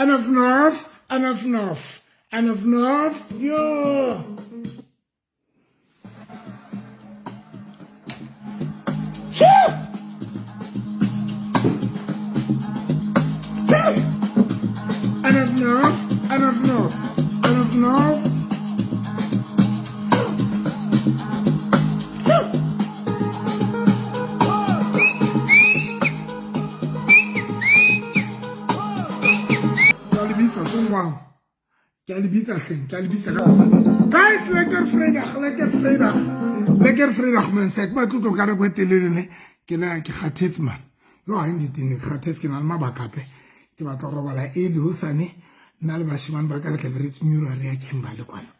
Enough enough, enough enough, enough enough. Yo. Enough enough, enough enough, enough enough. Ke a le bitsa hleng, ke a le bitsa guys. Lekker Vrydag, lekker Vrydag, lekker Vrydag mense. Ke batlo tlo ka nako e telele ne ke na ke kgathetse man. Yo ha ndi tine kgathetse, ke na le mabaka ape. Ke batla go robala early hosane. Nna le bashimane ba ka re tlabe re nyolwa re ya Kimberley kwana.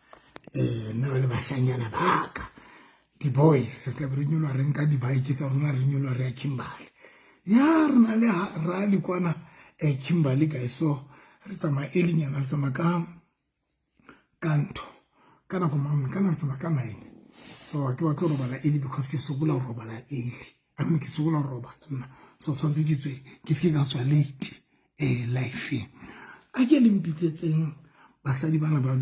Nna le bashanyana ba ka, di-boys, re tlabe re nyolwa re nka di-bike tsa rona re nyolwa re ya Kimberley. Ya re na le rally kwana Kimberley guys, so re tsamaya early nyana, re tsamaya ka ntho ka nako mang ka nako tsamaya ka 9. So ke batla go robala early because ke sokola go robala early. I mean, ke sokola go robala nna, so tshwanetse ke tswe ke seke ka tswa late life. A ke le mpitsetseng basadi bana ba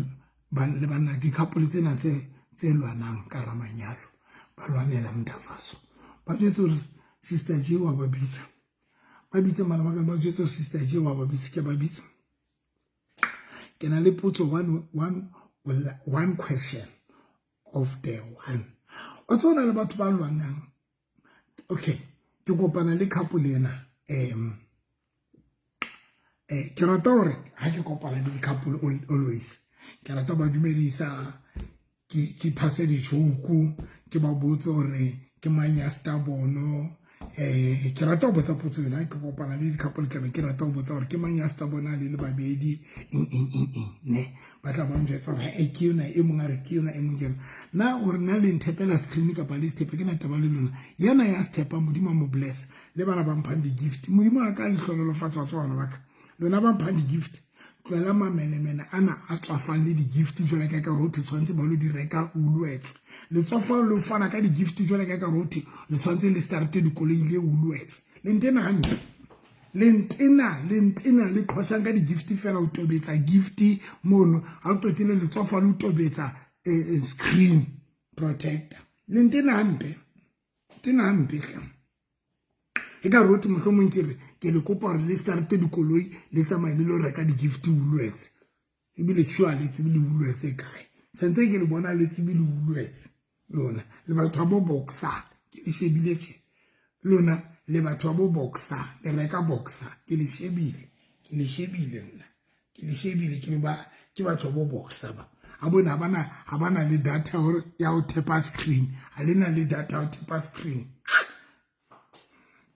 le banna, di-couple tsena tse lwanang ka ramanyalo, ba lwanela mntavaso. Ba jwetse hore Sister J wa ba bitsa, ba bitse bana ba ka, ba jwetse hore Sister J wa ba bitsa. Ke ba bitsa, ke na le potso, one question of the one o tsona le batho ba lwanang. Okay, ke kopana le couple ena. Ke rata hore ha ke kopana le di-couple, always ke rata ba dumedisa, ke phase di-joke, ke ba botse hore ke mang ya stubborn. Ke rata ho botsa potso ena. Ke kopana le di-couple, tlabe ke rata ho botsa hore ke mang ya stubborn le le babedi, eng eng eng eng ne. Ba tla ba njwetsa hore e ke yona, e mong a re ke yona, e mong ke yona. Na hore na le nthepela screen kapa le sethepe, ke na taba le lona. Yena ya sethepa, Modimo a mo bless. Le bana ba mphang di-gift, Modimo a ka le hlonolofatsa. Wa tseba bana ba ka, lona ba mphang di-gift, tlohela mamenemene ana a tswafang le di-gift jwale ka ka rothi tshwanetse ba lo di reka Woolworths. Le tswafa lo fana ka di-gift jwale ka ka rothi le tshwanetse le starte dikoloi le Woolworths. Le ntena hampe, le ntena, le ntena, le qhoshang ka di-gift fela. O tobetsa gift mono, ha o qetile le tswafa le tobetsa screen protector. Le ntena hampe, tena hampe hle. E ka rothi mohlomong ke re ke le kopa hore le starte dikoloi le tsamaye le lo reka di-gift Woolworths, ebile sure le tsebe le Woolworths e kae. Sentse ke le bona le tsebe le Woolworths. Lona le batho ba bo Boxer, ke le shebile tje. Lona le batho ba bo Boxer, le reka Boxer. Ke le shebile, ke le shebile nna, ke le shebile. Ke ba ke batho ba bo Boxer ba a bona ha bana le data hore ya ho thepa screen. Ha le na le data ya ho thepa screen,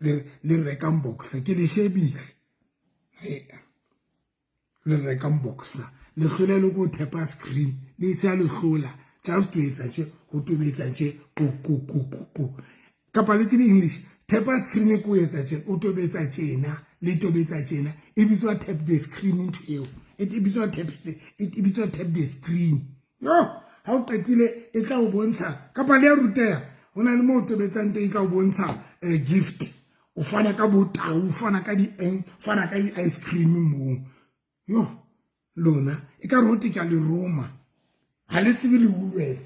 le rekang Boxer. Ke le shebile le rekang Boxer, le hlole le ko thepa screen, le se le hlola just to etsa tje, ho tobetsa tje, ko ko ko ko ko kapa le tsebe English. Thepa screen ko etsa tje, o tobetsa tjena, le tobetsa tjena, e bitswa tap the screen. Ntho eo e bitswa tap, e bitswa tap the screen. Yo, ha o qetile e tla o bontsha kapa le ya ruteha. Ho na le mo o tobetsang teng, e tla o bontsha gift. O fana ka botau, o fana ka di-eng, fana ka di-ice cream moo. Yo, lona e ka rote ke a le roma, ha le tsebe le Woolworths.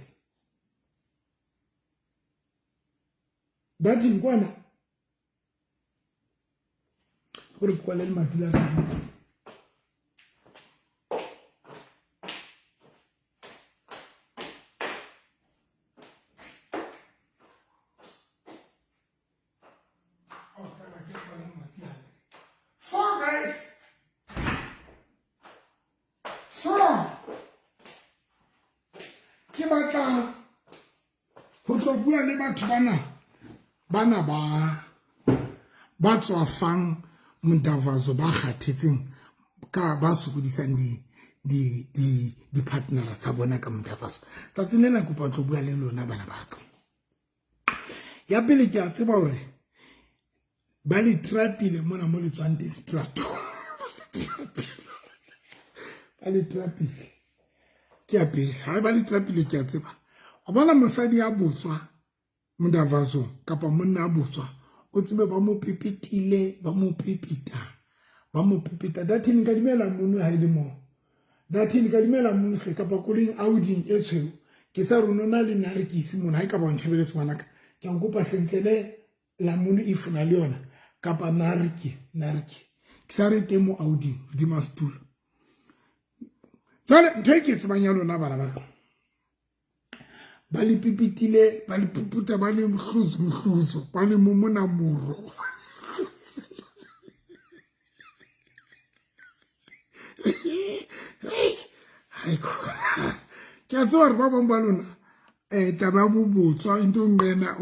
Bathing kwana gore ke kwale lemati la ka. So guys, so ke batla ho tlo bua le batho bana ba tswafang montavazo, ba kgathetseng ka ba sokodisang di partnera tsa bona ka montavazo. Tsatsing lena kopa tlo bua le lona bana ba ka. Ya pele, ke a tseba hore ba le trapile mona mo le tswang teng stratong, ba le trapile. Ke ya pele, ha ba le trapile, ke a tseba. O bona mosadi ya botswa mondavazong kapa monna a botswa, o tsebe ba mo pepetile, ba mo pepeta, Ba mo pepeta dathini ka dumela mono ha ile mo. Dathini ka dumela mono hle kapa koloing Audi e tshweu. Ke sa rona na le nna re ke ise mono ha e ka ba ntshebeletse ngwanaka. Ke a kopa hlentlele lamunu e funa le yona kapa nariki nariki. Ke sa re teng mo Audi hodima setulo. Jwale ntho e ke tsebang ya lona bana ba ka. Ba le pipitile, ba le puputa, ba le mhluzu mhluzu, ba le momona moro. Ke a tseba gore ba bangwe ba lona um taba ya bobotswa ntho nqena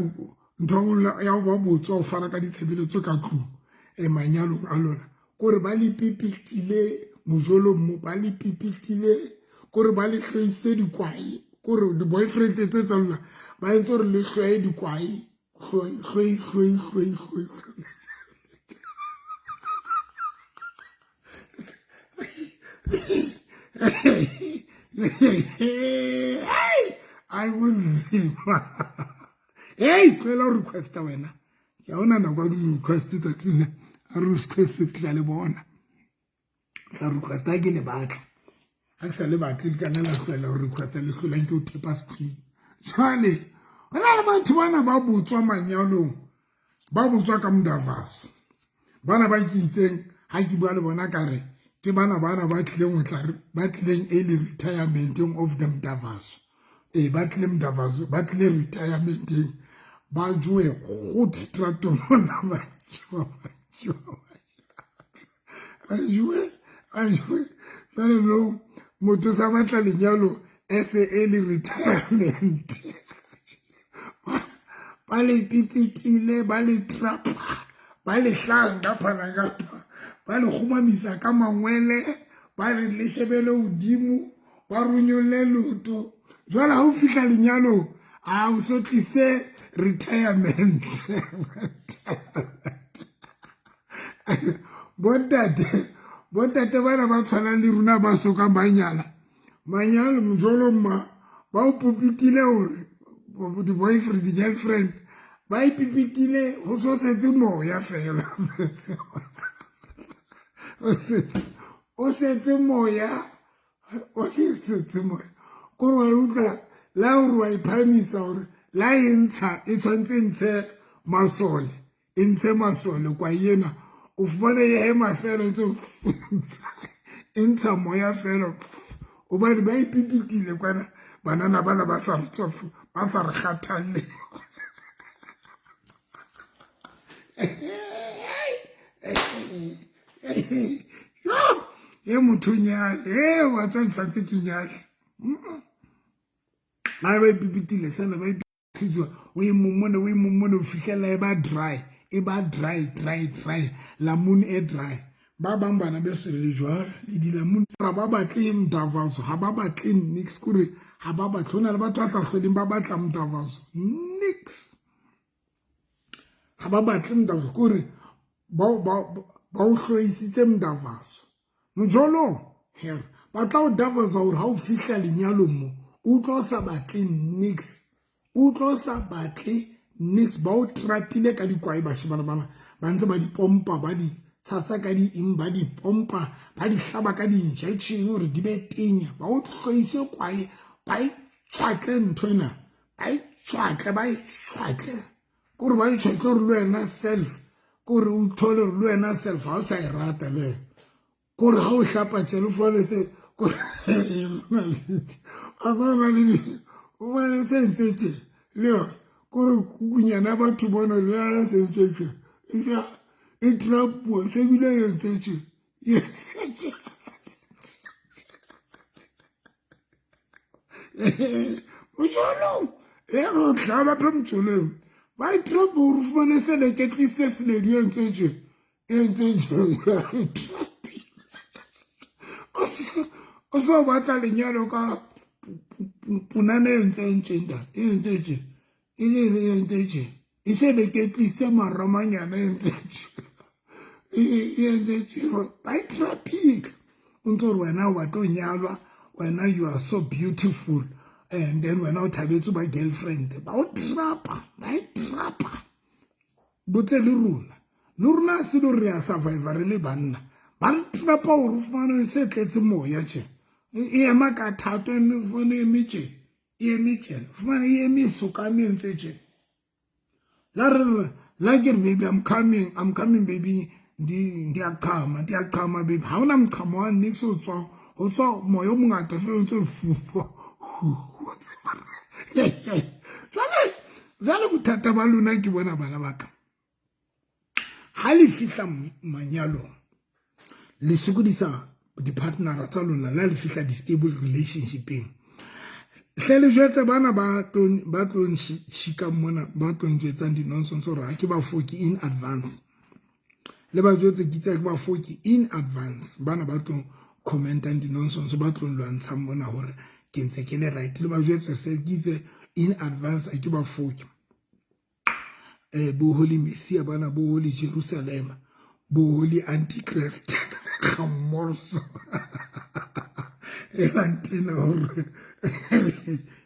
ntho ya go ba botswa go fana ka ditshebeletso ka tlung um manyalong a lona kore ba le pipitile mojolong mo ba le pipitile kore ba le hloise dikwai kore di-boyfriend tse tsa lona ba entse gore le hloye dikwai hloi hloi hloi hloi hloi. Ai bonzima. Hey, tlohela ho requesta wena. Ke ha ona nako ya di-request tsatsing le. A re request ke tla le bona. Tla request ha ke le batla. Ha ke sa le batle le kana la tlohela ho requesta le hlolang ke o thepa screen. Jwale ho na le batho bana ba botswa manyalong. Ba botswa ka mdavaso. Bana ba ke itseng ha ke bua le bona ka re ke bana bana ba tlileng ho tla ba tlileng early retirementeng of the mdavaso. Ee ba tlile mdavaso ba tlile retirementeng ba joe goed stratong mona ba joe ba joe jwale no motho sa batla lenyalo as a early retirement. Ba le pipitile ba le trapa ba le hlang ka phana kapa ba le kgumamisa ka mangwele ba re le shebele hodimo ba runyolle leoto. Jwale ha o fihla lenyalong a o so tlise retirement. Bontate bontate bana ba tshwanang le rona ba sokang ba nyala manyalo mojolo mma ba o popitile hore di-boyfriend di-girlfriend ba e pipitile ho so setse moya fela. O setse moya o setse moya kore wa utlwa la hore wa iphahamisa hore la e ntsha e tshwanetse ntshe masole e ntshe masole kwa ena o fumana e hema fela ntse e ntsha moya fela hobane ba ipipitile kwana banana bana ba sa re tswafu ba sa re kgathalle. E motho nyale e wa tswa tshwanetse ke nyale ba ba ipipitile sena ba ipipitile o e momone o e momone o fihlela e ba dry e ba dry dry dry lamune e dry. Ba bang bana beso le jwalo le dilamune ha ba batle mdavazo ha ba batle nix kore ha ba batle ho na le batho ba sa hloleng ba batla mdavazo nix ha ba batle mdavazo kore ba o hloisitse mdavazo mojolong her ba tla o davaza hore ha o fihla lenyalong mo o utlwa o sa batle nix o utlwa o sa batle nix ba o trapile ka dikwai bashemane bana ba ntse ba di pompa ba di tshasa ka di eng ba di pompa ba di hlaba ka di-injection hore di be tenya ba o hloise kwae ba e tshwatle ntho ena ba e tshwatle ba e tshwatle kore ba e tshwatle hore le wena self kore o thole hore le wena self ha o sa e rata le wena kore ha o hlapa tjhe le fumane se kore a se ntse tje le yona kore kukunyana batho bona le yona se ntse tje e sa e trapuwa se bile e ntse tje mojolong e re o hlaba phe mojolong ba e trapuwa gore o fumane seleketlise seledi e ntse tje e ntse tje o se o batla lenyalo ka punana e ntse ntse ntate e ntse tje e le e ntse tje e se leketlise maramanyana e ntse tje e ntse tje ba e trapile o ntse gore wena o batla o nyalwa wena you are so beautiful and then wena o thabetse ba girlfriend ba o trapa ba e trapa botse le rona le rona se le re a survivor re le banna. Ba re trapa gore o fumane se tletse moya tje. E ema ka thato e fumane eme tje. E eme tjena. Fumane e eme e sokame e ntse tje. La re la ke re baby I'm coming, I'm coming baby. Ndi ndiyachama, ndiyachama baby. Ha hona mochamo wa nix o tswang. Ho tswa moya o mongata fela o ntse jwale jwale bothata ba lona ke bona bana ba ka. Ha le fihla manyalong le sokodisa di-partnera tsa lona la le fihla di-stable relationshipeng hle le jwetse bana ba tlo shikang mona ba tlo njwetsang di-nonsense gore ga ke ba foke in advance le ba jwetse ke itse ke ba foke in advance bana ba tlo commentang di-nonsense ba tlo lwantshang mona gore ke ntse ke le right le ba jwetse se ke itse in advance a ke ba foke bo holy messia bana bo holy jerusalema bo holy antichrist ga mmorso e bantina gore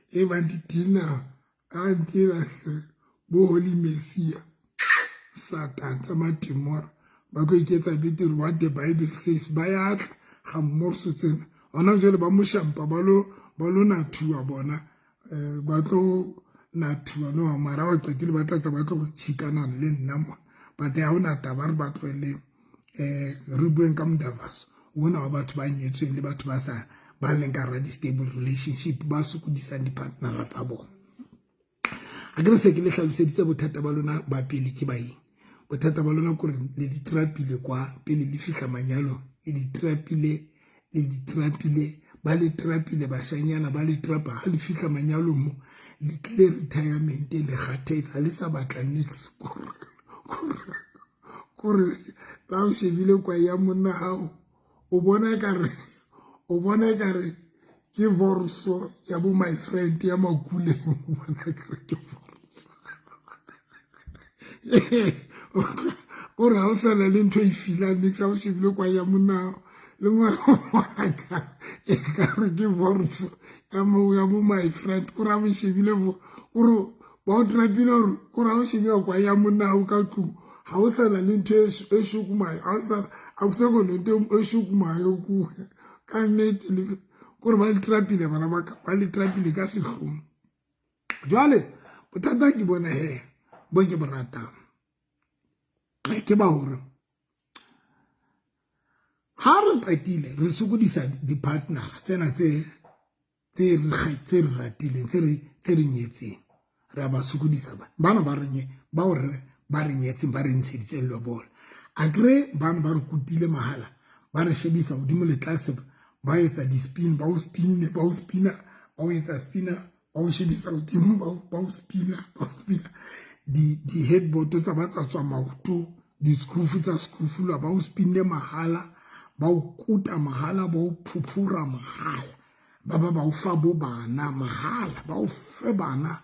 e bantitina a ntina bo holy messia satan tsa matimora ba tlo iketsa betere what the bible says ba ya tla ga mmorso tsena ona jwale ba moshampa ba lo nathuwa bona ba tlo nathuwa no mara ba qetile ba tla tla ba tlo chikanana le nna mo but ha hona taba re ba tlohelleng re bueng ka modavaso ona wa batho ba nyetsweng le batho ba sa ba leng ka hara di-stable relationship ba sokodisang di-partnera tsa bona. A ke re se ke le hlaloseditse bothata ba lona ba pele ke ba eng. Bothata ba lona kore le di trapile kwa pele le fihla manyalong, le di trapile, le di trapile, ba le trapile bashanyana ba le trapa ha le fihla manyalong mo le tlile retirement le kgathetse ha le sa batla nix kore la o shebile kwa ya monna hao o bona ekare o bona ekare ke vorso ya bo my friend ya makuleng o bona ekare ke vorso o re ha o sa na le ntho e feelang nix ha o shebile kwa ya monna hao le ngwana ekare ke vorso ya mo ya bo my friend o ra o shebile o re ba o trapile gore o ra o shebile kwa ya monna hao ka tlung ha o sa na le ntho e shukumayo ha o sa akusekho nento e shukumayo kuwe ka nnete kore ba le trapile bana ba ka ba le trapile ka sehlong. Jwale bothata ke bona he bo ke bo ratang ke ba hore ha re qetile re sokodisa di-partnera tsena tse tse re ratileng tse re nyetseng re a ba sokodisa ba bana ba re bao re ba re nyetseng ba re ntsheditseng lobola a kre bana ba re kutile mahala ba re shebisa hodimo le tlase ba etsa di-spin ba o spinne ba o spina ba o etsa spina ba o shebisa hodimo ba o spina ba o spina di-headboard tsa ba tsa tswa maoto di-screw tsa screwfulwa ba o spinne mahala ba o kuta mahala ba o phuphura mahala ba ba ba o fa bo bana mahala ba o fe bana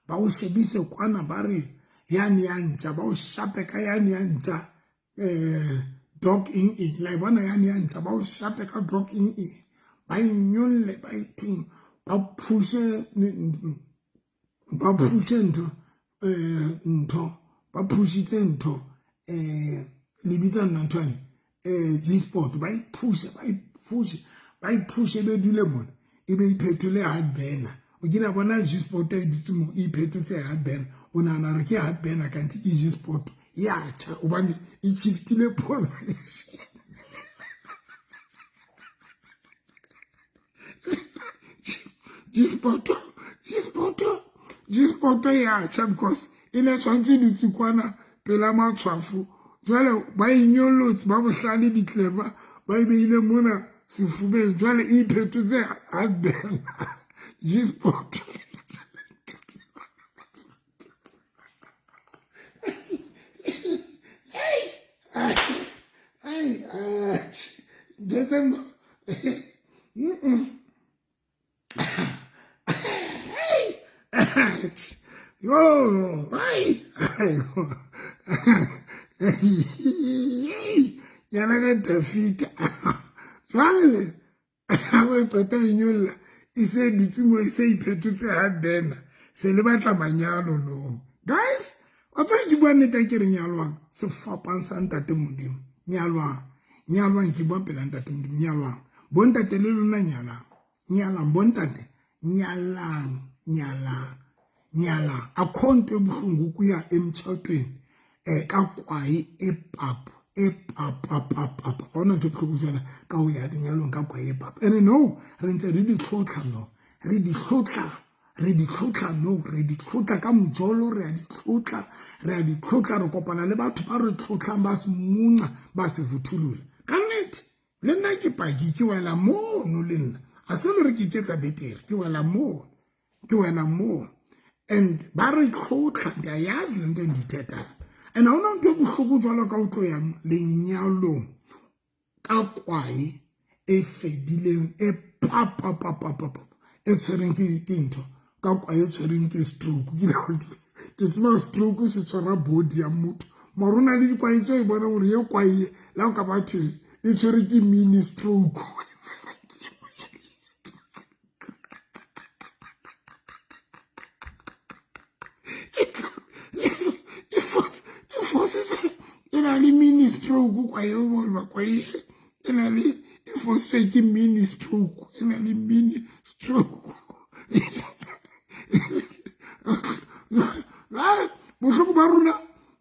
ba o shebise kwana ba re yane ya ntja ba o shape ka yane ya ntja dog eng eng la e bona yane ya ntja ba o shape ka dog eng eng ba e nyolle ba e ting ba phushe ntho ntho ba phushitse ntho le bitsa nna ntho ane G-sport ba e phushe ba e phushe ba e phushe be dule mona e be iphetole hard burner o kile bona G-sport e dutse mo e iphetotse hard burner o nahana re ke hard burner kanthe ke G-sport ya tjha hobane e shiftile position. G-sport ya tjha because e ne tshwanetse e dutse kwana pela matshwafo jwale ba e nyollotse ba bohlale di-clever ba e beile mona sefubeng jwale e iphetotse hard burner G-sport. Yo, ai, yana ka Dafita. Jwale ha ba qeta e nyolla e se dutse mo e se iphetotse hard burner se le batla manyalo no guys wa tseba ke bua nnete ke re nyalwang sefapang sa ntate Modimo nyalwang Nyalwang ke bua pela ntate Modimo, nyalwang. Bontate le lona nyalang. Nyalang bontate, nyalang, nyalang, nyalang. Akho nto ebuhlungu ukuya emtshatweni ka kwae e papo e papapapapa. Ga ona ntho e bohloko jwala ka ho ya lenyalong ka kwae e papo. Ene no, re ntse re di tlhotlha no, re di tlhotlha, re di tlhotlha no, re di tlhotlha ka mojolo, re a di tlhotlha, re a di tlhotlha, re kopana le batho ba re tlhotlhang ba se munca, ba se vuthulula. Ka nnete, le nna ke paki, ke wela mono le nna. A se le re ke iketsa betere, ke wela mono, ke wela mono. And ba re tlhotlha, ndiyayazi le nto endiyithethayo. And ha hona ntho e bohloko jwalo ka ho tlo ya lenyalong ka kwae e fedileng e papapapapapa e tshwereng ke ntho ka kwae e tshwereng ke stroke. Ke tseba stroke se tshwara body ya motho, mara o na le dikwae tse o bonang hore ye kwae e le ha o ka batho e tshwere ke mini stroke. E na le mini stroke kwae o bona kwae e na le e fositswe ke mini stroke, e na le mini stroke. Bohloko ba rona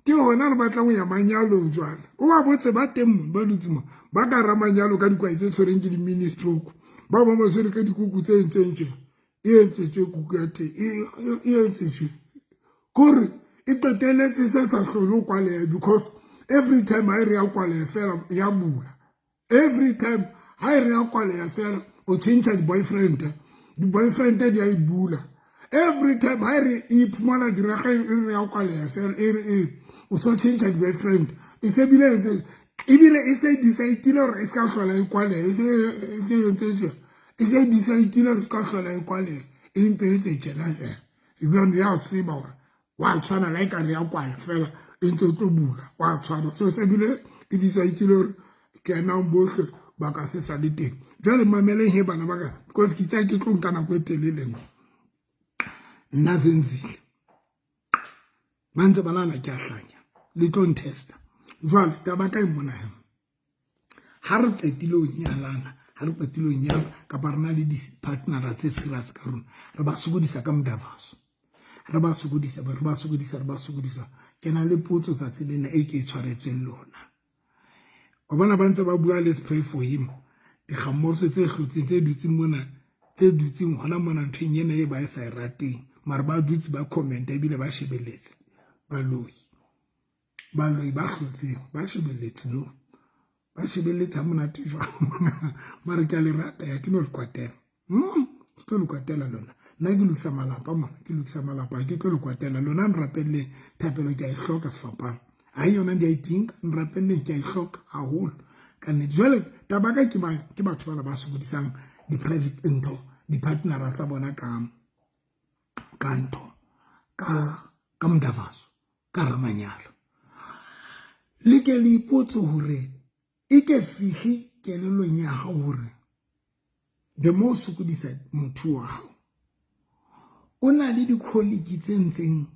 ke hona re batlang ho ya manyalong jwale. O ba botse ba teng mo, ba dutse mo, ba ka hara manyalo ka dikwae tse tshwereng ke di-mini stroke. Ba bang ba tshwere ka dikuku tse entseng tje, e entse tje kuku ya teng, e entse tje. Kore e qetelletse se sa hlole ho kwaleha because every time ha e re ya kwaleha fela ya bula. Every time ha e re ya kwaleha fela o change di-boyfriend, di-boyfriend di a e bula. Every time ha e re e iphumana diraga e re ya kwaleha fela e re e o so change di-boyfriend. E se bile entse ebile e se decide-ile hore e ska hlola e kwaleha, e se entse tje, e se decide-ile hore e ska hlola e kwaleha, e mpe e etse tjena fela. Ebile ya tseba hore wa tshwana le ha ekare ya kwala fela e ntse e tlo bula, wa tshwana. So se bile e decide-ile hore kenang bohle ba ka se sa le teng. Jwale mameleng he bana ba ka, because ke itse ke tlo nka nako e telele nna. Nna Zenzile ba ntse ba nahana ke a hlanya, le tlo ntesta. Jwale taba ka e mona he, ha re qetile ho nyalana, ha re qetile ho nyala kapa re na le di-partnera tse serious ka rona, re ba sokodisa ka modavaso, re ba sokodisa, re ba sokodisa, re ba sokodisa. Ke na le potso tsatsi lena e ke e tshwaretsweng lona. O bona ba ntse ba bua, let's pray for him. Dikgamorso tse hlotseng tse dutseng mona, tse dutseng hona mona nthong ena e ba e sa e rateng, mara ba dutse ba comment ebile ba shebelletse. Baloi, baloi ba hlotseng ba shebelletse no, ba shebelletse ha monate jwang. Mara ke a le rata ya, ke no le kwatela. Ke tlo le kwatela lona. Nna ke lokisa malapa mona, ke lokisa malapa, ke tlo le kwatela lona. Nrapelleng, thapelo ke a e hloka sefapano. Ha yona ndi a e tinka, nrapelleng ke a e hloka haholo ka nnete. Jwale taba ka ke ba ke batho bana ba sokodisang di-private ntho, di-partnera tsa bona ka ntho, ka modavaso, ka ramanyalo. Le ke le ipotse hore e ke fihle kelellong ya hao hore the more o sokodisa motho wa hao, o na le di-colleague tse ntseng.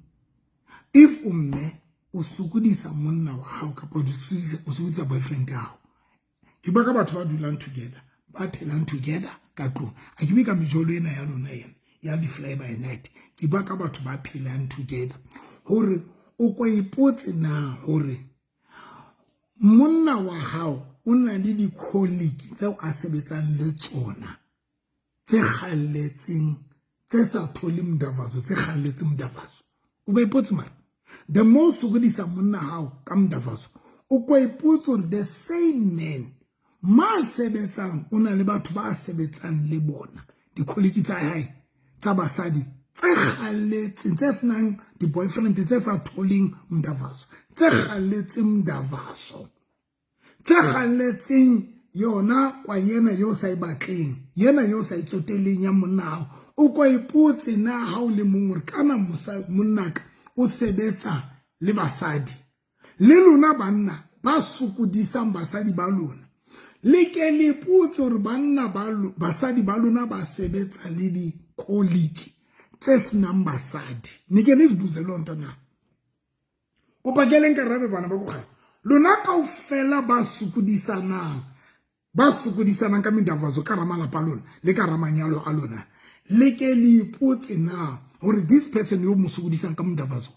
If o mme o sokodisa monna wa hao kapa o sokodisa boyfriend ya hao, ke bua ka batho ba dulang together, ba phelang together ka tlung. A ke bue ka mejolo ena ya lona ena ya di-fly by night, ke bua ka batho ba phelang together. Hore o ko ipotse na hore monna wa hao o na le di-colleague tseo a sebetsang le tsona tse kgalletseng, tse sa tholeng modavaso, tse kgalletseng modavaso. O ba ipotse mara the more o sokodisa monna hao ka modavaso, o ko ipotse hore the same man ma sebetsang o na le batho ba sebetsang le bona, di-colleague tsa hae tsa basadi tse kgalletseng, tse senang di-boyfriend, tse sa tholeng modavaso, tse kgalletseng modavaso, tse kgalletseng yona kwa yena yo sa e batleng, yena yo sa e tsoteleng ya monna hao. O ko ipotse na ha o le mong hore kana monnaka o sebetsa le basadi. Le lona banna ba sokodisang basadi ba lona, le ke le ipotse hore banna ba basadi ba lona ba sebetsa le di-colleague tse senang basadi. Ne ke le zibuze loo nto na. Kopa ke le nkarabe bana ba ko gae. Lona kaofela ba sokodisanang Ba sokodisanang ka mendavazo ka hara malapa a lona le ka hara manyalo a lona, le ke le ipotse na gore this person yo mo sokodisang ka mendavazo,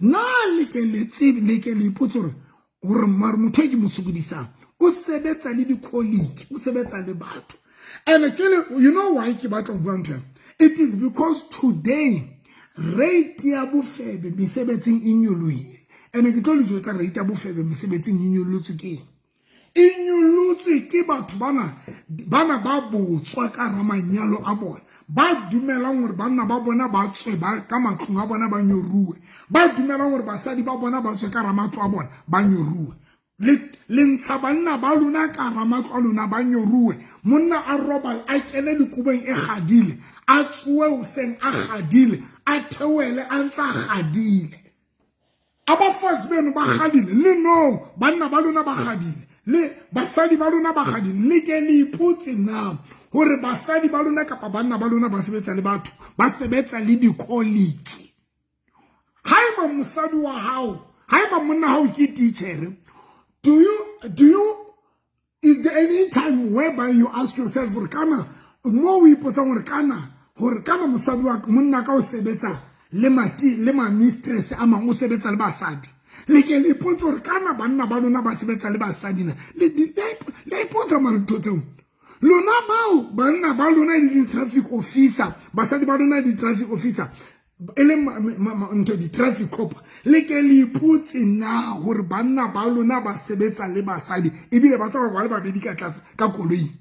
na le ke le tsebe, le ke le ipotse gore mare motho e ke mo sokodisang o sebetsa le di-colleague, o sebetsa le batho. And ke le, you know why ke batla go bua ntho? It is because today rate ya bofebe mesebetsing e nyolohile. And ke tlo le jwetsa, rate ya bofebe mesebetsing e nyolotswe ke eng? E nyolotswe ke batho bana ba botswa ka hara manyalo a bona, ba dumelang hore banna ba bona ba tswe ba ka matlong a bona ba nyoruwe, ba dumelang hore basadi ba bona ba tswe ka hara matlo a bona ba nyoruwe. Le ntsha banna ba lona ka hara matlo a lona ba nyoruwe. Monna a robala, a kene dikobong e kgadile, a tsohe hoseng a kgadile, a theohele a ntse a kgadile. Abafazi beno ba kgadile le no banna ba lona ba kgadile le basadi ba lona ba kgadile. Le ke le ipotse na hore basadi ba lona kapa banna ba lona ba sebetsa le batho, ba sebetsa le di-colleague. Haeba mosadi wa hao, haeba monna hao ke teacher, do you is there any time whereby you ask yourself gore kana mo o ipotsang gore kana mosadi wa monna ka o sebetsa le mati le ma mistress a mang, o sebetsa le basadi? Le ke le ipotse gore kana banna ba lona ba sebetsa le basadi na? Le ipotsa mare ntho tseo lona bao banna ba lona le di-traffic officer, basadi ba lona le di-traffic officer, e le ntho di-traffic cop, le ke le ipotse na gore banna ba lona ba sebetsa le basadi, ebile ba tsamaya ba le babedi ka tlase ka koloing?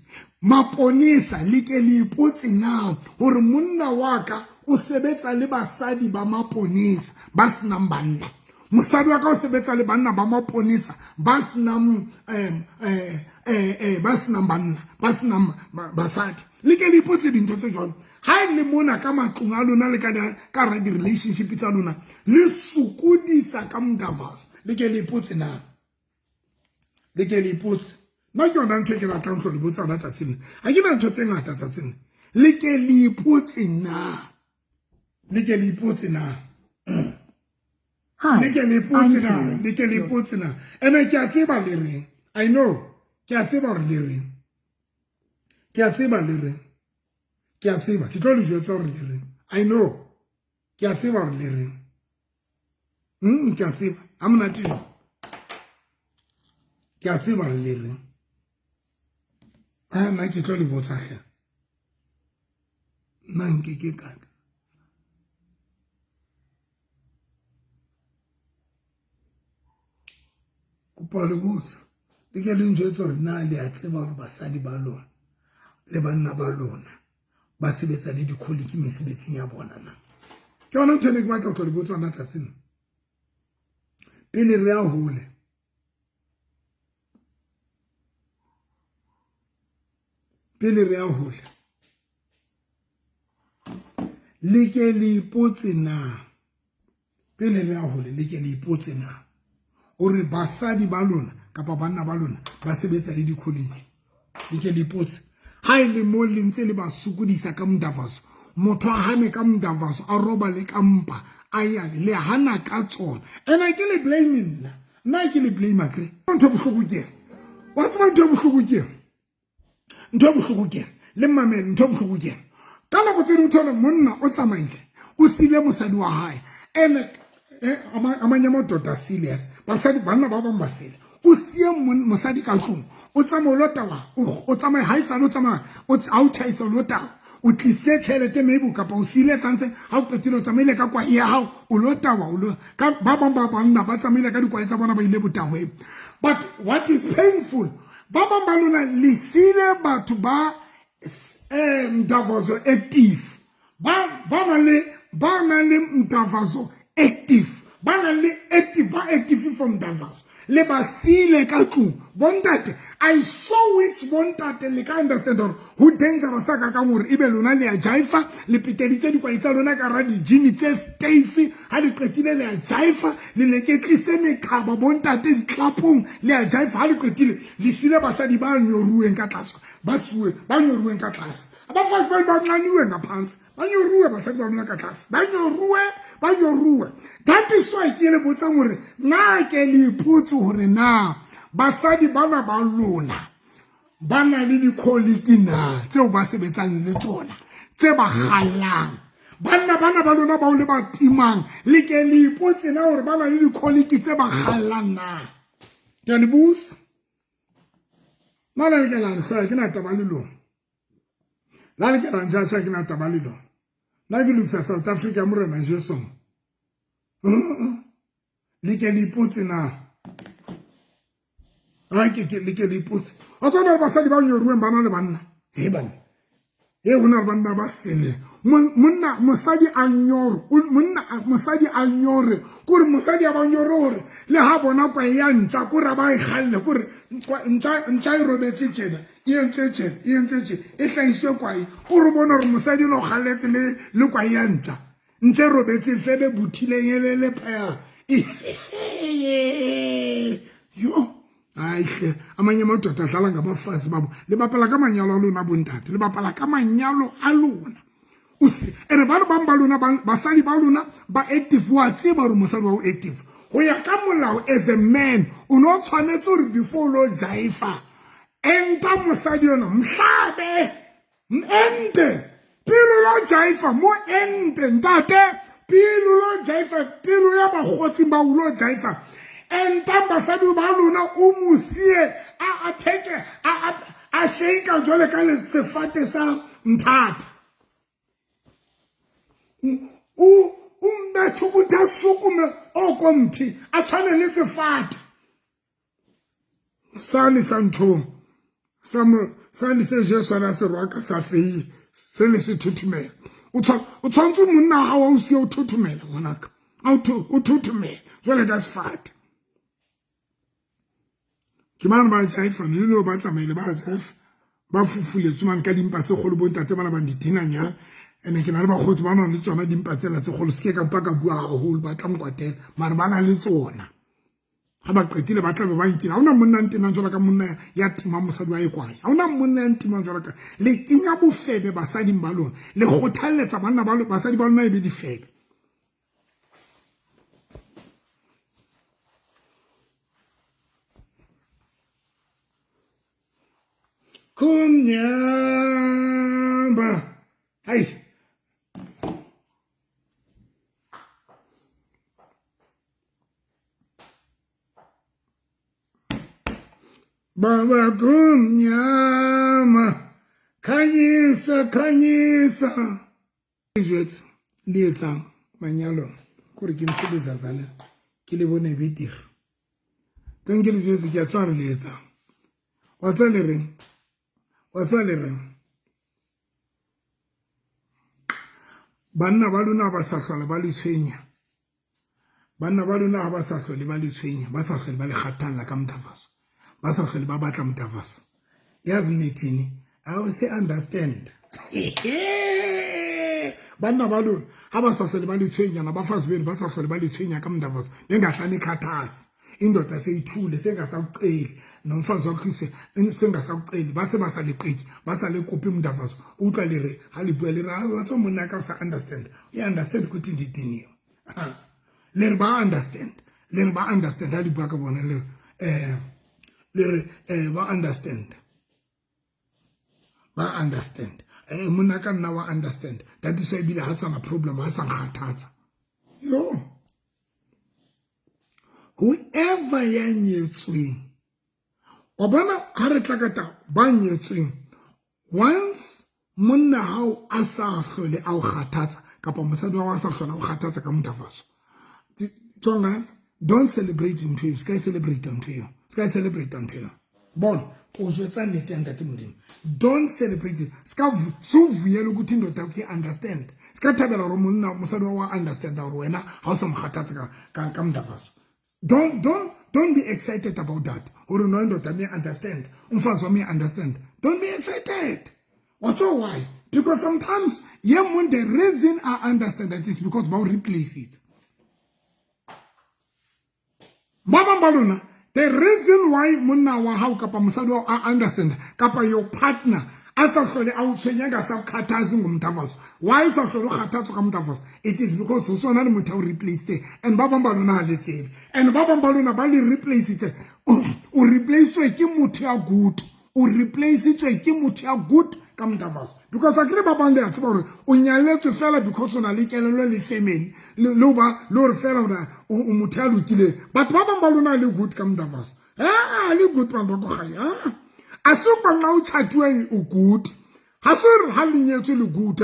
Maponesa, le ke le ipotse na gore monna wa ka o sebetsa le basadi ba maponesa ba senang banna, mosadi wa ka o sebetsa le banna ba maponesa ba senang banna, ba senang basadi. Le ke le ipotse dintho tse jwalo. Ha e le mona ka matlong a lona le ka hara di-relationship tsa lona le sokodisa ka mdavas, le ke le ipotse na, le ke le ipotse. Nna ke yona ntho e ke batlang tlo le botsa yona tsatsing le. Ha ke na ntho tse ngata tsatsing le. Le ke le ipotse na, le ke le ipotse na. Hi, Le ke le ipotse I'm na, Siri. le ke le ipotse na. Ene ke a tseba le reng. I know, ke a tseba hore le reng, ke a tseba le reng, ke a tseba. Ke tlo le jwetsa hore le reng. I know, ke a tseba hore le reng. Ke a tseba ha monate jwang. Ke a tseba hore le reng. A nna ke tlo le botsa hle, nna nke ke ka tla kopa le botsa. Le ke le njwetse hore na le a tseba hore basadi ba lona le banna ba lona ba sebetsa le di-colleague mesebetsing ya bona na? Ke yona ntho e ne ke batla ho tlo le botsa yona tsatsing pele re ya hole. Pele re ya hole, le ke le ipotse na. Pele re ya hole, le ke le ipotse na hore basadi ba lona kapa banna ba lona ba sebetsa le di-colleague. Le ke le ipotse. Ha e le mo le ntse le ba sokodisa ka mdavaso, motho a hane ka mdavaso, a robale ka mpa, a yane le hana ka tsona. Ene ke le blame nna, nna ke le blame akere. Ntho e bohloko ke eng? Wa tseba ntho e bohloko ke eng? Ntho e bohloko ke eng? Le mamele, ntho e bohloko ke eng? Ka nako tse ding o thole monna o tsamaile, o sile mosadi wa hae. Ene amanye amadoda serious, basadi, banna ba bang ba sele. O siye mosadi ka tlung, o tsamaye o lo tawa, o tsamaye ha e sale, o tsamaya ha o tjhaisa, o lo tawa, o tlisitse tjhelete maybe, kapa o siile something. Ha o qetile, o tsamaile ka kwae ya hao, o lo tawa, o lo ka. Ba bang ba banna ba tsamaile ka dikwae tsa bona, ba ile botahweng. But what is painful, ba bang ba lona le siile batho ba mdavazo active, ba na le mdavazo active, ba na le active, ba active for mdavazo, le ba siile ka tlung. Bontate, I so wish bontate le ka understand gore ho dangerous a kakang gore ebe lona le a jaifa, le peteditse dikwai tsa lona ka ra di-gene tse stafe. Ha le qetile le a jaifa, le leketlise mekhaba bontate ditlapong, le a jaifa. Ha le qetile, le sile basadi ba nyoruweng ka tlase, ba siwe ba nyoruweng ka tlase. Abafazi bani banxaniwe ngaphansi, banyoruwe basadi ba lona ka tlase, banyoruwe, banyoruwe. That is why ke le botsang hore na ke le ipotse hore na basadi bana ba lona Ba na le dikholiki na tseo ba sebetsang le tsona tse ba kgallang? Banna bana ba lona bao le ba timang, le ke le ipotse na hore ba na le dikholiki tse ba kgallang na? Ke a le busa. Nna la le ke la ntlhoya, ke na taba le lona. La le ke la njatjha, ke na taba le lona. Nna ke lokisa South Africa morena Jesu. Le ke le ipotse na. A ke ke le ke le ipotse. O tsona basadi ba nyoruweng ba na le banna. He banna. E ho na le banna ba sele. Monna mosadi a nyoro, monna mosadi a nyore, kore mosadi a ba nyore hore le ha bona kwa ya ntja kore ba e kgalle kore ntja ntja e robetse tjena, e entse tjena, e entse tjena, e hlahiswe kwae. Kore bona hore mosadi o no kgalletse le le kwae ya ntja. Ntja e robetse fele bothileng ele le phaya. Yo hayi hle amanye amadoda adlala ngabafazi babo. Le bapala ka manyalo a lona bontate, le bapala ka manyalo a lona. Ene ba bang ba lona basadi ba lona ba active, wa tseba hore mosadi wa o active. Ho ya ka molao as a man o no tshwanetse hore before lo jaifa enta mosadi yona mhlabe ente pele lo jaifa mo ente ntate pele lo jaifa pele ya bakgotsing ba lo jaifa enta basadi ba lona o mosie a theke a shake jwale ka sefate sa nthata o mbethe ukuthi asukume okomthi a tshwane le sefate sane sa nthong sane se Jesu a ne a se rwaka sa feie se ne se thothomela. O tshwanetse monna wa gago o sie o thothomela ngwanaka, o thothomela jwale ka sefate. Ke bana ba jaifa le no ba tsamaile ba jaifa ba fufuletswe mane ka dimpa tse kgolo bontate bana bang ditinanyana. Ene ke na le bakgotsi ba nang le tsona dimpa tsela tse kgolo, se ke ka mpa ka bua haholo ba tla nkwatela, mare ba na le tsona. Ha ba qetile ba tlabe ba nkile. Ha hona monna ntenang jwalo ka monna ya timang mosadi wa ekwae. Ha hona monna ya ntimang jwalo ka le kenya bofebe basading ba lona, le kgothalletsa banna ba basadi ba lona e be difebe. Kumnyama. Hai. Baba kumnyama. Khanyisa khanyisa. Jwetse le etsang manyalo kore ke ntshe letsatsa le ke le bone betere. Teng ke le jwetse ke a tswa re le etsang. Wa tswa le reng? Wa tswa le reng? Banna ba lona ba sa hlola ba le tshwenya. Banna ba lona ha ba sa hlole ba le tshwenya, ba sa hlole ba le kgathalla ka mothafaso, ba sa hlole ba batla mothafaso. Yazi nithini? I will say understand. Banna ba lona ha ba sa hlole ba le tshwenya, nabafazi benu ba sa hlole ba le tshwenya ka mothafaso, bengahlani khathasi. Indoda seyithule sengasakuceli nomfazi wakho sengasakuceli, ba se ba sa le qeki, ba sa le kope mothafaso. Utlwa le re ha le bua le re wa tswa monna ka sa understand. O understand ukuthi ndidiniwe. Le re ba understand, le re ba understand ha di bua ka bona le le re ba understand, ba understand. Monna ka nna wa understand. That is why ebile ha sana problem, ha sa nkgathatsa. Yo whoever ya nyetsweng wa bona ha re tla ka taba ba nyetsweng, once monna hao a sa hlole a o kgathatsa kapa mosadi wa hao a sa hlole a o kgathatsa ka mothafaso, tsonga don't celebrate ntho eo, se ka e celebrate ntho eo, se ka e celebrate ntho eo. Bona o jwetsa nnete ya ntate Modimo, don't celebrate it. Se ka se o vuyele ukuthi indoda yakho i-understand, se ka thabela hore monna mosadi wa wa understand hore wena ha o sa mo kgathatse ka mothafaso. Don't be excited about that. Hore no indoda me understand, umfazi wami understand. Don't be excited. What's all why? Because sometimes yeah, the reason I understand that is because ba replace it. Ba bang ba lona, the reason why monna wa hao kapa mosadi wa a understand kapa your partner a sa hlole a o tshwenya ka sa kgathatse ngomthafaso, why sa hlole o kgathatswa ka mothafaso? It is because o sona le motho a o replace. And ba bang ba lona ha le tsebe, and ba bang ba lona ba le replace, o replace ke motho ya good. O replaceitswe ke motho ya good ka motavaso, because akere ba bang le a tseba gore o nyaletswe fela because o na le kelello le family le ba le gore fela gore o motho ya lokileng. Batho ba bang ba lona le good ka motavaso, a le good batho ba ko gae. A se ba nna o tšhatiwa o good, ga se re ga le nyetswe le good.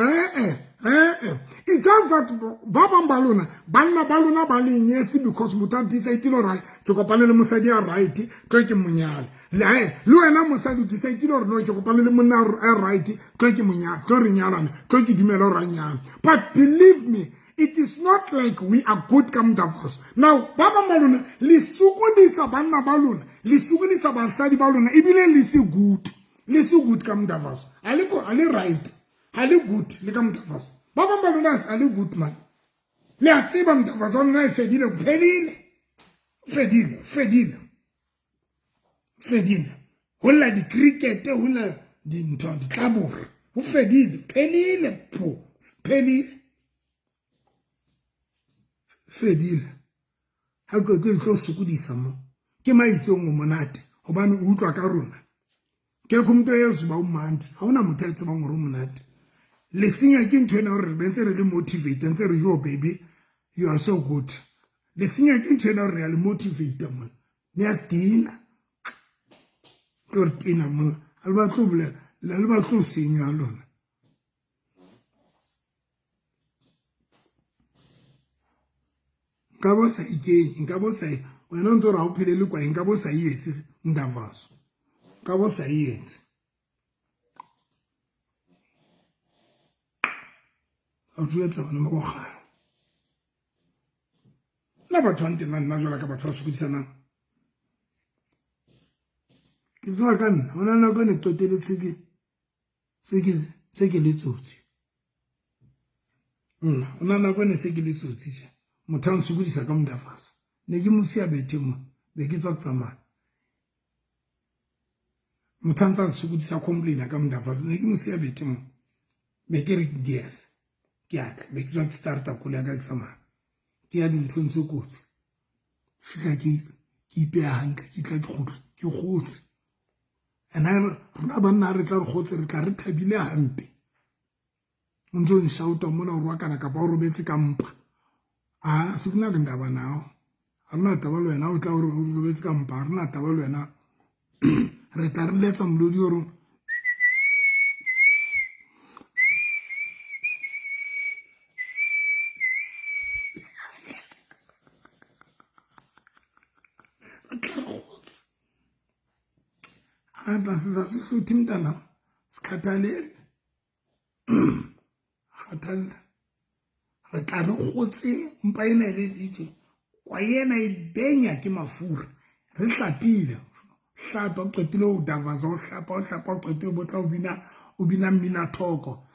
Ee, ee, it's just that ba bang ba lona, banna ba lona ba le nyetse because motho a decide gore ke kopane le mosadi ya right, tlo ke monyale. Le wena mosadi o decide gore no, ke kopane le monna a right, tlo ke monyale, tlo re nyalane, tlo ke dumela gore a nyale. But believe me, it is not like we are good ka motavaso. Now ba bang ba lona le sokodisa banna ba lona, le sokodisa basadi ba lona, ebile le se good, le se good ka motavaso. A le right, ga le good le ka motavaso. Ba bang ba lona a le good man, le a tseba motavaso wa lona e fedile, fedile, fedile, fedile, fedile. Ho lla di-cricket, ho lla dintho ditlabore, ho fedile, phelile, pho phelile, fedile. Ha ke tlo sokodisa mo ke maitseng o monate hobane o utlwa ka rona. Ke khomto ya zuba o mandi, ha ona motho a tsebang hore o monate. Le senya ke ntho ena hore re bentse re le motivate, ntse re yo baby you are so good. Le senya ke ntho ena hore re a le motivate mona, ne a stina tlo re tena mona, a le batlo bolela, le batlo senywa lona. Nka bo sa ikenye, nka bo sa wena o ntse o re ha o phelele kwae, nka bo sa e etse ndavaso, nka bo sa e etse. A jwetsa bana ba ko gae. Nna batho ba ntenang nna jwalo ka batho ba sokodisanang. Ke tseba ka nna, ho na nako e ne qeteletse ke se ke le tsotsi. Nna ho na nako e ne se ke le tsotsi tje. Motho a nsokodisa ka modafaso. Ne ke mo siya bethe mo, be ke tswa tsamaya. Motho a ntsa nsokodisa complaina ka modafaso, ne ke mo siya bethe mo. Be ke re yes, ke a tla, be ke tswa ke starta koloi ya ka ke tsamaya. Ke ya dinthong tse kotsi. Fihla ke ipeha hantle, ke tla ke kgutle, ke kgotse. And rona banna re tla re kgotse, re tla re thabile hampe. O ntse o nshauta mona o rwakana kapa o robetse ka mpa. A se kuna ke ndaba nao. Ha rena taba le wena, o tla o robetse ka mpa, ha rena taba le wena. Re tla re letsa molodi o re a tla se sa se hlothe mntanam, sikhathalele kgathalle. Re tla re kgotse mpa ena e le kwa ena e benya ke mafura, re hlapile, hlapa o qetile o davaza, o hlapa, o hlapa o qetile bo tla o bina, o bina mmina thoko.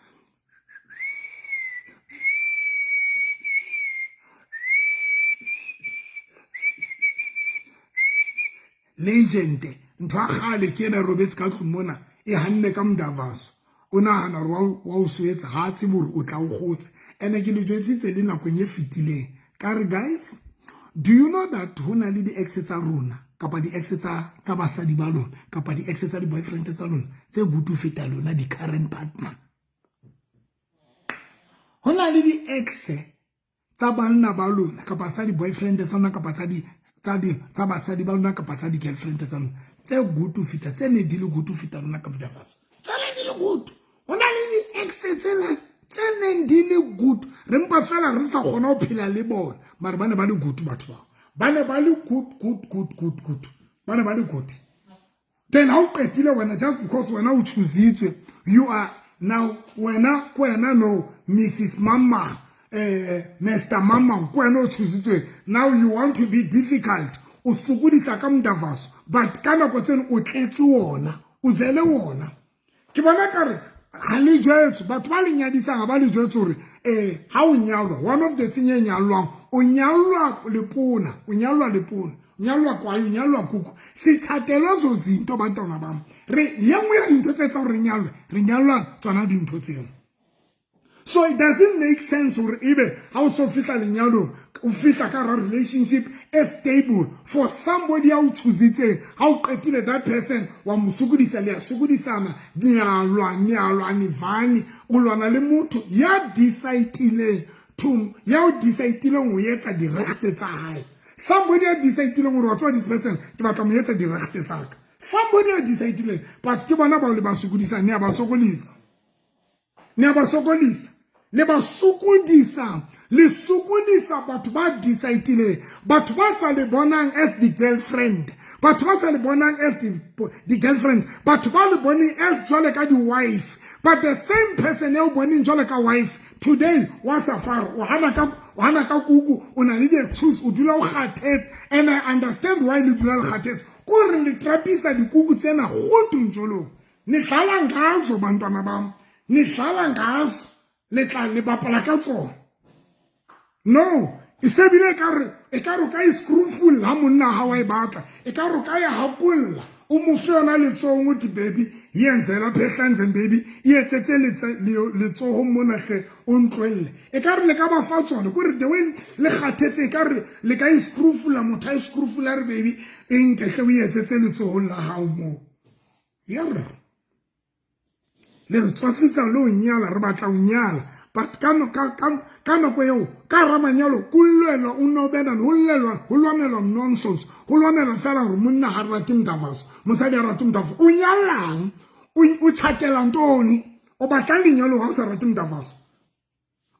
Legend ntho ya kgale ke ena robetse ka tlung mona, e hanne ka modavaso. O nahana hore wa o swetsa, ha a tsebe hore o tla o kgotse. Ene ke le jwetsitse le nakong e fetileng. Ka re guys, do you know that ho na le di-ex tsa rona kapa di-ex tsa basadi ba lona kapa di-ex tsa di-boyfriend tsa lona tse good ho feta lona di-current partner? Ho na le di-ex tsa banna ba lona kapa tsa di-boyfriend tsa lona kapa tsa basadi ba lona kapa tsa di-girlfriend tsa lona tse good ho feta, tse ne di le good ho feta lona ka bojafaso. Tse ne di le good. Ho na le di-ex tse neng di le good. Re mpa fela re sa kgona ho phela le bona, mare ba ne ba le good batho bao. Ba ne ba le good, good, good, good, good. Ba ne ba le good. Then ha o qetile wena, just because wena o choositswe, you are now wena ko wena no Mrs Mama, Mr Mama, ko wena o choositswe. Now you want to be difficult. O sokodisa ka modavaso, but ka nako tseno o tletse wona, o zele wona. Ke bona ka re ha le jwetswe, batho ba le nyadisang ha ba le jwetse hore ha o nyalwa, one of the thing e nyalwang, o nyalwa lepona, o nyalwa lepona, o nyalwa kwae, o nyalwa kuku. Setjhatelo so zinto bantwana ba. Re ye nngwe ya dintho tse etsang hore re nyalwe, re nyalwa tsona dintho tseo. So it doesn't make sense hore ebe ha o so fihla lenyalong, o fihla ka hara relationship e stable for somebody ya o choositseng, ha o qetile that person wa mo sokodisa, le ya sokodisana, nyalwa nyalwa nivani, o lwana le motho ya decidileng to ya o decidileng ho etsa direkte tsa hae. Somebody ya decidileng hore wa tseba this person ke batla mo etsa direkte tsa ka. Somebody ya decidileng, but ke bona bao le ba sokodisang, ne ba sokodisa. Ne ba sokodisa, le ba sokodisa, le sokodisa batho ba decidileng, batho ba sa le bonang as the girlfriend, batho ba sa le bonang as the girlfriend, batho ba le boneng as jwale ka di-wife. But the same person e o boneng jwale ka wife today wa safara, o hana ka, o hana ka kuku, o na le di-excuse, o dula o kgathetse. And I understand why le dula le kgathetse, ko re le trapisa dikuku tsena gotu mjolong. Nidlala ngazo bantwana bam, nidlala ngazo, le tla le bapala ka tsona. No, e sebile e ka re ka e screwful ha monna ha wa e batla, e ka re ka ya hakolla, o mo fe yona letsohong, o ti baby yenzela phehlantseng, baby e etsetse letsohong mona hle, o ntlohelle. E ka re le ka ba fa tsona, kore the way le kgathetse, e ka re le ka e screwfula, motho a e screwfula, re baby e nke hle o etsetse letsohong la hao moo. Yerra, le re tswafisa le ho nyala, re batla ho nyala, but ka nako eo ka hara manyalo ko lwelwa, o nobelana, ho llelwa, ho lwanelwa nonsense, ho lwanelwa fela hore monna ha rate mdavaso, mosadi ha rate mdavaso. O nyalang, o tjhakela ntoni, o batlang lenyalong ha o sa rate mdavaso?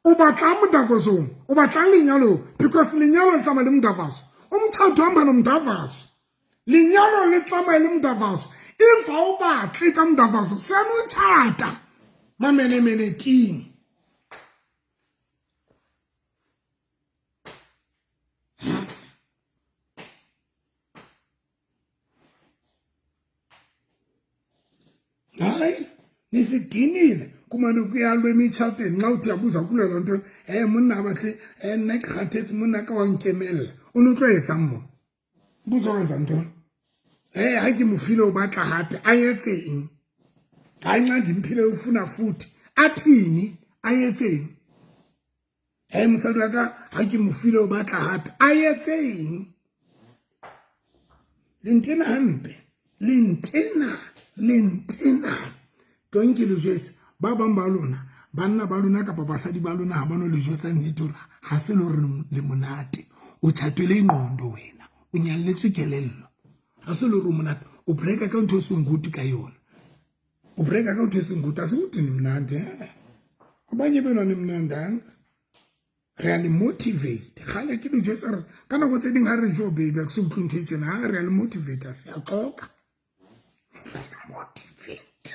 O batlang modavasong, o batlang lenyalong? Because lenyalo le tsamaya le modavaso, umtshato hamba nomdavaso, lenyalo le tsamaya le modavaso. If ha o batle ka modavaso, seno tjhata mamenemene ting. Hayi, nisidinile kumane kuyalwa emitshatweni. Nxa uthi uyabuza kulelwa ntoni, monna batle, nna ke kgathetse, monna ka wa nkemella, o ne o tlo etsang mo? Buza kwenza ntoni? Ha ke mo file o batla hape, a etseng? Hayi, nxa ndimphile ufuna futhi, athini? A etseng? Mosadi wa ka ha ke mo file o batla hape, a etseng? Le ntena hampe, le ntena, le ntena. Tong ke le jwetse, ba bang ba lona, banna ba lona kapa basadi ba lona ha ba no le jwetsa nnete hore ha se le hore le monate. O tjhatwele ingqondo wena, o nyalletswe kelello. Ha se le hore o monate, o breaka ka ntho e seng good ka yona. O breaka ka ntho e seng good, ha se good ni mnandi. Abanye benu animnandanga. Re a le motivate. Kgale ke le jwetsa re ka nako tse ding ha re jo baby, ha ke so utlwe ntho e tjena, ha re a le motivate, se a qoka. Re a le motivate.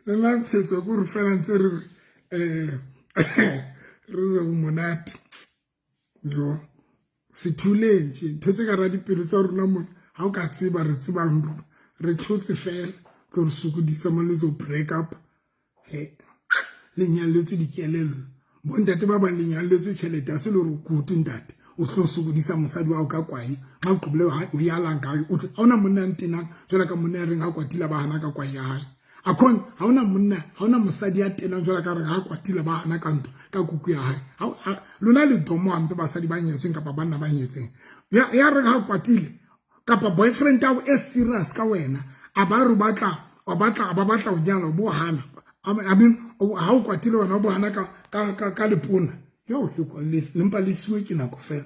Le nna thetso ko re fela ntse re re re o monate. Yo, sethuleng tje, ntho tse ka ra dipelo tsa rona mona, ha o ka tseba re tsebang rona, re thotse fela, tlo re sokodisa mo le tlo break up. Le nyalletswe dikelello. Bontate ba bang le nyalletswe tjhelete, ha se le hore o kutu ntate, o tlo sokodisa mosadi wa hao ka kwae, ha o qobile o yalang ka, o tlo, ha hona monna a ntenang jwalo ka monna ya reng ha kwatile ba hana ka kwae ya hae. Akhon, ha hona monna, ha hona mosadi ya tenang jwalo ka reng ha kwatile ba hana ka ntho, ka kuku ya hae. Ha, lona le domo hampe basadi ba nyetsweng kapa banna ba nyetseng. Ya reng ha kwatile kapa boyfriend ya hao e serious ka wena, a ba re batla, a batla, ba batla ho nyala, o bo hana. I mean, ha o kwatile wena o bo hana ka lepona. Yo, le mpa le siwe ke nako fela.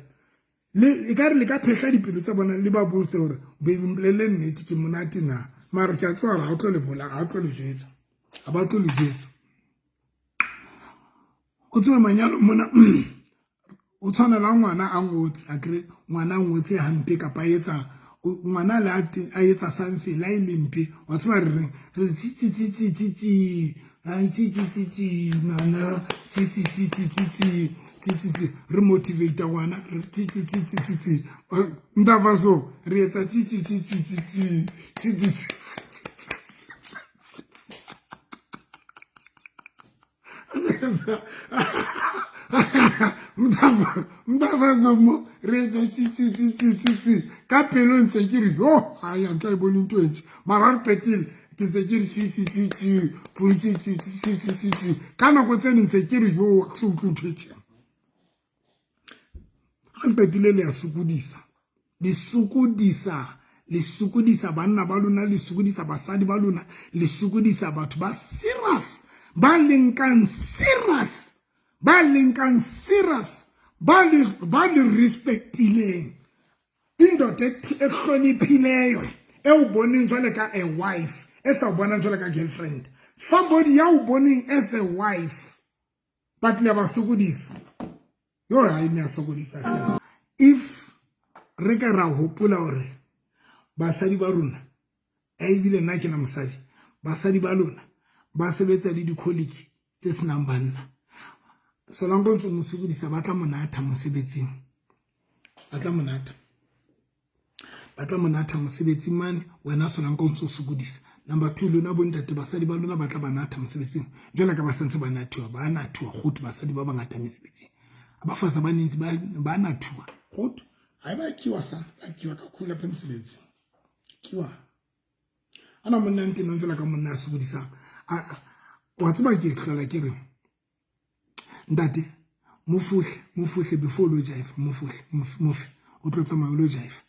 Le, e ka re le ka phehla dipelo tsa bona le ba botse hore baby mpolelle nnete ke monate na. Mara ke a tseba hore ha o tlo le bola, ha o tlo le jwetsa. Ha ba tlo le jwetsa. O tsebe manyalo mona, o tshwana la ngwana a ngotse, a kere ngwana a ngotse hampe kapa a etsa, ngwana le a etsa something la e le mpe, wa tseba re reng? Re tsi tsi tsi tsi tsi tsi, ai tsi tsi tsi tsi, nana, tsi tsi tsi tsi tsi tsi, tsi tsi tsi, re motivate ngwana, re tsi tsi tsi tsi tsi tsi. Ntaba so, re etsa tsi tsi tsi tsi tsi tsi, tsi tsi tsi. Mntavazo mo re etsa tsi ka pelo ntse ke re yo ha ya ntla e bone ntho e mara re qetile ke ntse ke re tsi tsi tsi tsi tsi tsi tsi tsi tsi tsi ka nako tse ding ntse ke re yo ke se utlwe ntho e tjena. Ha le qetile le ya sokodisa, le sokodisa, le sokodisa banna ba lona, le sokodisa basadi ba lona, le sokodisa batho ba serious, ba leng kang serious, ba leng kang serious, ba le respectileng. Indoda ehloniphileyo e o boneng jwale ka a wife, e sa o bonang jwale ka girlfriend, somebody ya o boneng as a wife, but le ba sokodisa. Yo ha e ne a sokodisa. If re ka ra hopola hore basadi ba rona, ebile nna ke na mosadi, basadi ba lona ba sebetsa le di-colleague tse senang banna, solanka o ntse mo sokodisa, ba tla monatha mosebetsing, ba tla monatha, ba tla monatha mosebetsing mane, wena solanka o ntse o sokodisa. Number 2, lona bontate, basadi ba lona ba tla ba natha mosebetsing jwale ka ba santse ba nathuwa, ba nathuwa kgotho. Basadi ba bangata mesebetsing, abafazi abaninzi ba nathuwa kgotho. Hayi ba kiwa sana, ba kiwa kakhulu lapha emsebenzini, kiwa ana monna ntenang fela ka monna a sokodisang. Wa tseba ke hlola ke re ntate mofuhle before lo jive, mofuhle mofe o tlo tsamaya o lo jive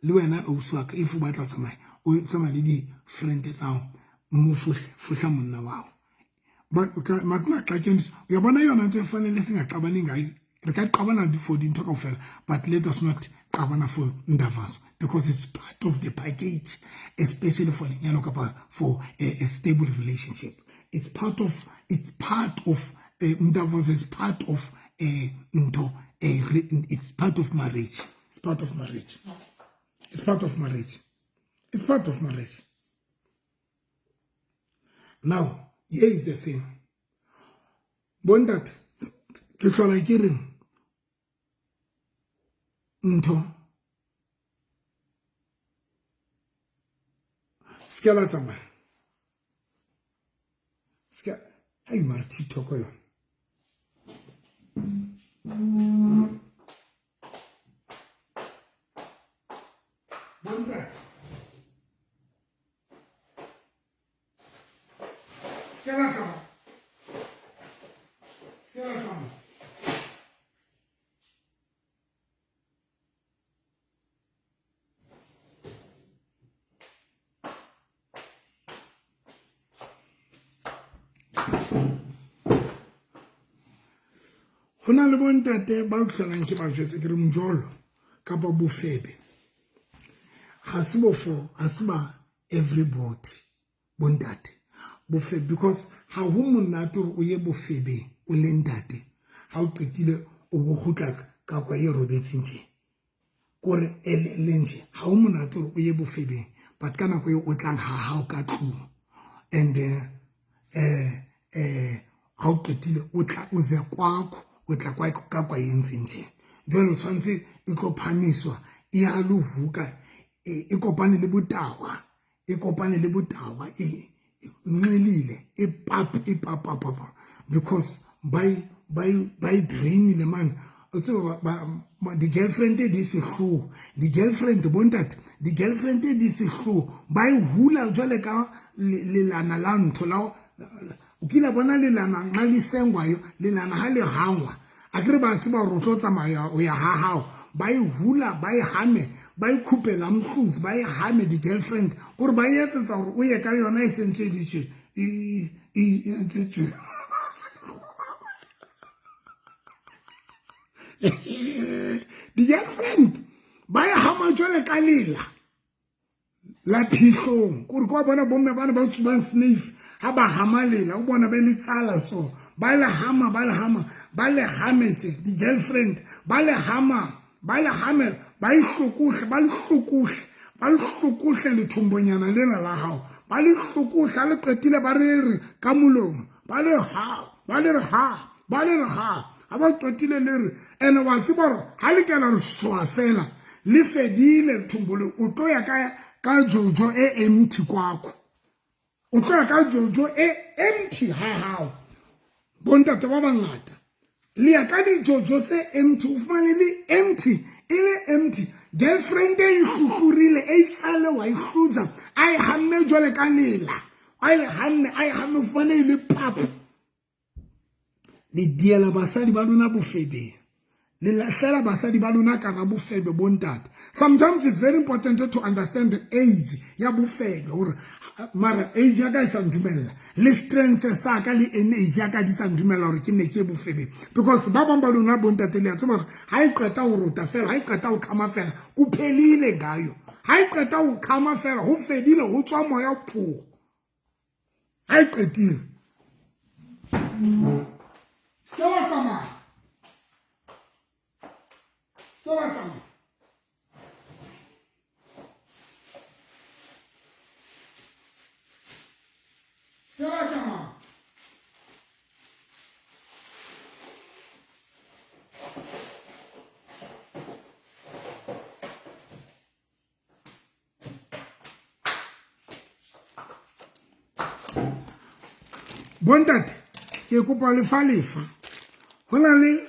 le wena ausi wa ka. If o batla ho tsamaya, o tsamaya le di-friend tsa hao, mofuhle fuhla monna wa hao. Uyabona yona ntho e fanele singaxabani ngayo, re ka qabana for dintho kaofela, but let us not qabana for ndavazo, because it's part of the package, especially for lenyalo kapa for a stable relationship. It's part of, it's part of ndavazo is part of ntho, it's part of marriage. It's part of marriage. It's part of marriage. It's part of marriage. Now, here is the thing. Bontate, ke hlola ke reng ntho se la tsamaya, se hai mara TikTok yona. Bontate, se la tsamaya, se la tsamaya. Ho na le bontate ba hlolang ke ba jwetse ke re mjolo kapa bofebe ha se bofo, ha se ba everybody bontate bofebe, because ha ho monate hore o ye bofebeng o le ntate, ha o qetile o bo kgutla ka kwa e robetseng tje, kore elele nje. Ha ho monate hore o ye bofebeng, but ka nako eo o tlang ha hao ka tlung, and ha o qetile o tla o ze kwakho, o tla kwa ka kwa e ntseng tje. Jwale o tshwanetse e tlo phahamiswa, e ya lo vuka, e kopane le botawa, e kopane le botawa, e nqelile, e pap, e pap, pap, pap, because by drain le man. O tseba di-girlfriend di sehloho, di-girlfriend bontate, di-girlfriend di sehloho, ba e hula jwale ka lelana la ntho la o kile bona lelana nqa le sengwayo, lelana ha le hangwa, a ke re ba tseba hore o tlo tsamaya o ya ha hao, ba e hula, ba e hame, ba e khupela mhlutsi, ba e hame di-girlfriend kore ba etsetsa hore o ye ka yona e sentse e ditše, e entse tje. Di-girlfriend ba e hama jwale ka lela la phihlong, kore kwa bona bomme bana ba tsubang snafe ha ba hama lela, o bona ba le tsala so, ba le hama, ba le hama, ba le hametse di-girlfriend, ba le hama, ba le hame, ba ihlokohle, ba le hlokohle, ba le hlokohle lethombonyana lena la hao, ba le hlokohle, ha le qetile ba re re ka molomo, ba le ha, ba le re ha, ba le re ha, ha ba qetile le re, ene wa tseba hore ha le kena re swa fela, le fedile lethombo leo, o tlo ya ka jojo e empty kwakho, o tlo ya ka jojo e empty ha hao. Bontate ba bangata le ya ka dijojo tse empty, o fumane le empty, e le empty. Girlfriend e hluhlurile, e itsale wa e hlutsa, a e hamme jwale ka lela, a e hanne, a e hamme, o fumane e le papo. Le diela basadi ba lona bofebeng, le lahlela basadi ba lona ka bofebe bontate. Sometimes it's very important to understand the age ya bofebe, hore mara age ya ka e sa ndumella, le strength sa ka le energy ya ka di sa ndumella hore ke ne ke bofebe. Because ba bang ba lona bontate le a tseba hore ha e qeta ho rota fela, ha e qeta ho khama fela, o phelile ngayo. Ha e qeta ho khama fela, ho fedile, ho tswa moya pho. Ha e qetile. Se wa tsamaya. Se wa tsamaya. Se wa tsamaya. Bontate, ke kopa lefa lefa. Ho na le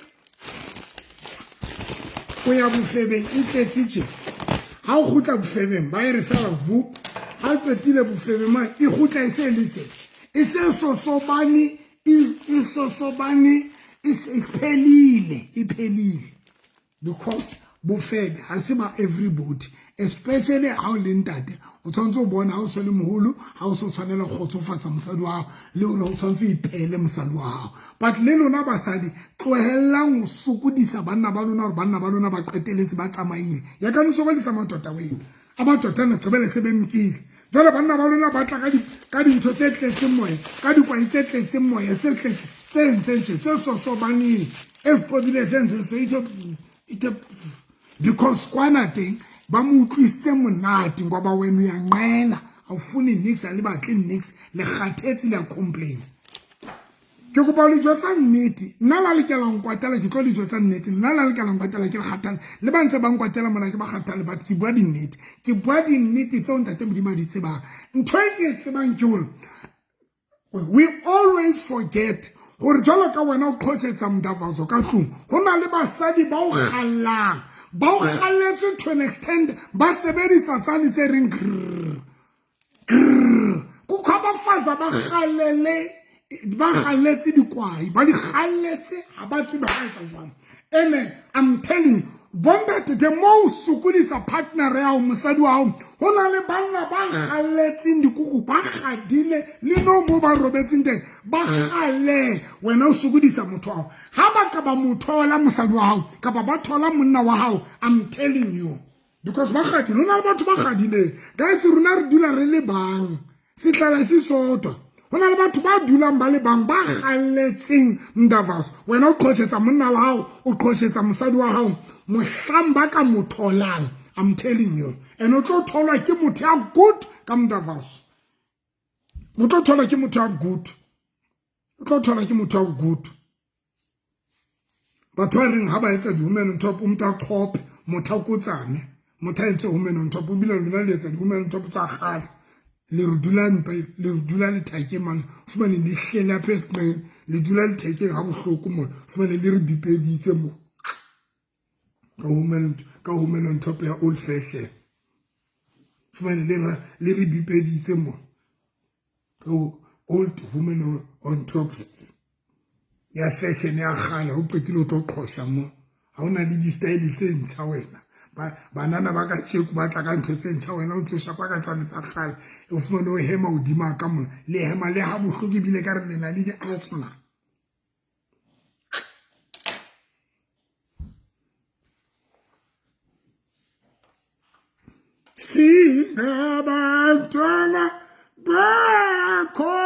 o ya bofebeng e tletse tje. Ha o kgutla bofebeng ba e re fela vup. Ha o qetile bofebeng mane e kgutla e se le tje. E se sosobane, e sosobane, e se phelile, e phelile. Because bofebe ha se ba everybody, especially ha o le ntate, o tshwanetse o bona ha o se le moholo, ha o so tshwanela go kgotsofatsa mosadi wa hao, le hore o tshwanetse o ipeele mosadi wa hao. But le lona basadi, tlohellang ho sokodisa banna ba lona hore banna ba lona ba qeteletse ba tsamaile. Ya ka no sokodisa matota wena. A matota ana qebele se bemkile. Jwale banna ba lona ba tla ka dintho tse tletseng moya, ka dikwai tse tletseng moya, tse tletse, tse entseng tje, tse sosobaneng, e qobile tse entseng se itho, because kwana teng ba mo utlwisitse monate ngoba wena o ya nqena, ha o fune niks, ha le batle niks, le kgathetse, le a complain. Ke kopa le jwetsa nnete, nna la lokela ho nkwatela, ke tlo le jwetsa nnete, nna la lokela ho nkwatela, ke le kgathale, le ba ntse ba nkwatela mona ke ba kgathale, but ke bua dinnete, ke bua dinnete tseo ntate Modimo a di tsebang. Ntho e ke e tsebang ke hore we always forget hore jwalo ka wena o qhosetsa mdavazo ka tlung, ho na le basadi ba o kgallang, ba o kgalletswe to an extent, ba sebedisa tsane tse reng grrr, grrr. Kukho abafazi abakgalele, ba kgalletse dikwai, ba di kgalletse, ha ba tsebe ba etsa jwang. Ene I'm telling you, bontate, the more o sokodisa partner ya hao, mosadi wa hao, ho na le banna ba kgalletseng dikuku, ba kgadile le no mo ba robetseng teng, ba kgalle, wena o sokodisa motho wa hao. Ha ba ka ba mo thola mosadi wa hao, kapa ba thola monna wa hao, I'm telling you, because ba kgadile, ho na le batho ba kgadileng. Guys, rona re dula re le bang, setlala se sotwa. Ho na le batho ba dulang ba le bang, ba kgalletseng mdavas. Wena o qhosetsa monna wa hao, o qhosetsa mosadi wa hao, mohlang ba ka mo tholang, I'm telling you, and o tlo tholwa ke motho ya good ka mdavas. O tlo tholwa ke motho ya good. O tlo tholwa ke motho ya good. Batho ba reng ha ba etsa di-women on top, o motho a kgope, motho a kotsane, motho a etse women on top, o bile lona le etsa di-women on top tsa kgale. Le re dula mpe, le re dula lethakeng mane, fumane le hlele hape seqeng, le dula lethekeng ha bohloko mona, fumane le re bipeditse mo. Ka woman on top ya old fashion. Fumane le re bipeditse mo. Ka old woman on top ya fashion ya kgale, ho qetile o tlo qhosha mo. Ha hona le di-style tse ntjha wena. Banana ba ka tjeko ba tla ka ntho tse ntjha, wena o ntso shapa ka tsane tsa kgale. O fumane o hema hodima ka mona. Le hema le ha bohloko ebile ka re le na le di-asthma. Singabantwana bakho.